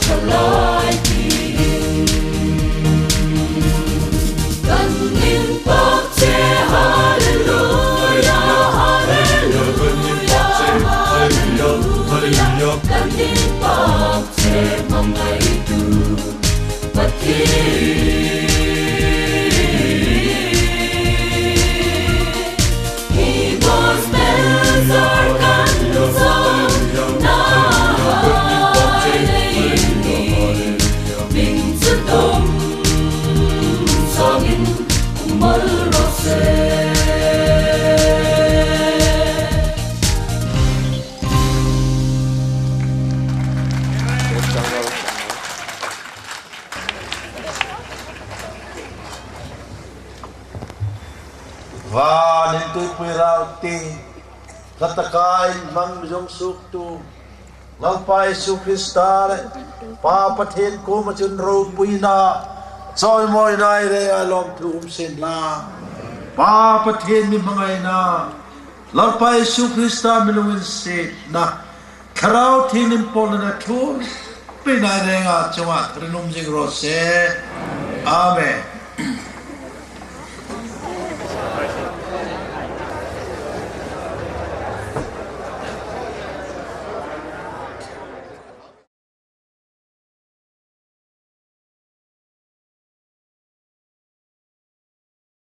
ṭhalai tiin. Kan inpak che, hallelujah, hallelujah, hallelujah. Kan inpak che, hmangaitu Pathien. He was Belsar kan sawm na hai le in ni, min chu dom sawngin um mal ro se. Vanin tuipui rau ti, hla taka inhmang mi zong suktu Lalpa Isu Krista le Pa Pathien kuoma chun ropuina, chawimawina ei rengin lawmthu um sien la. Pa Pathien mi hmangaina, Lalpa Isu Krista mi lunginsietna, Thlarau Thienghlim pawlna thu, pina renga chunga tharin um zing raw se. Amen.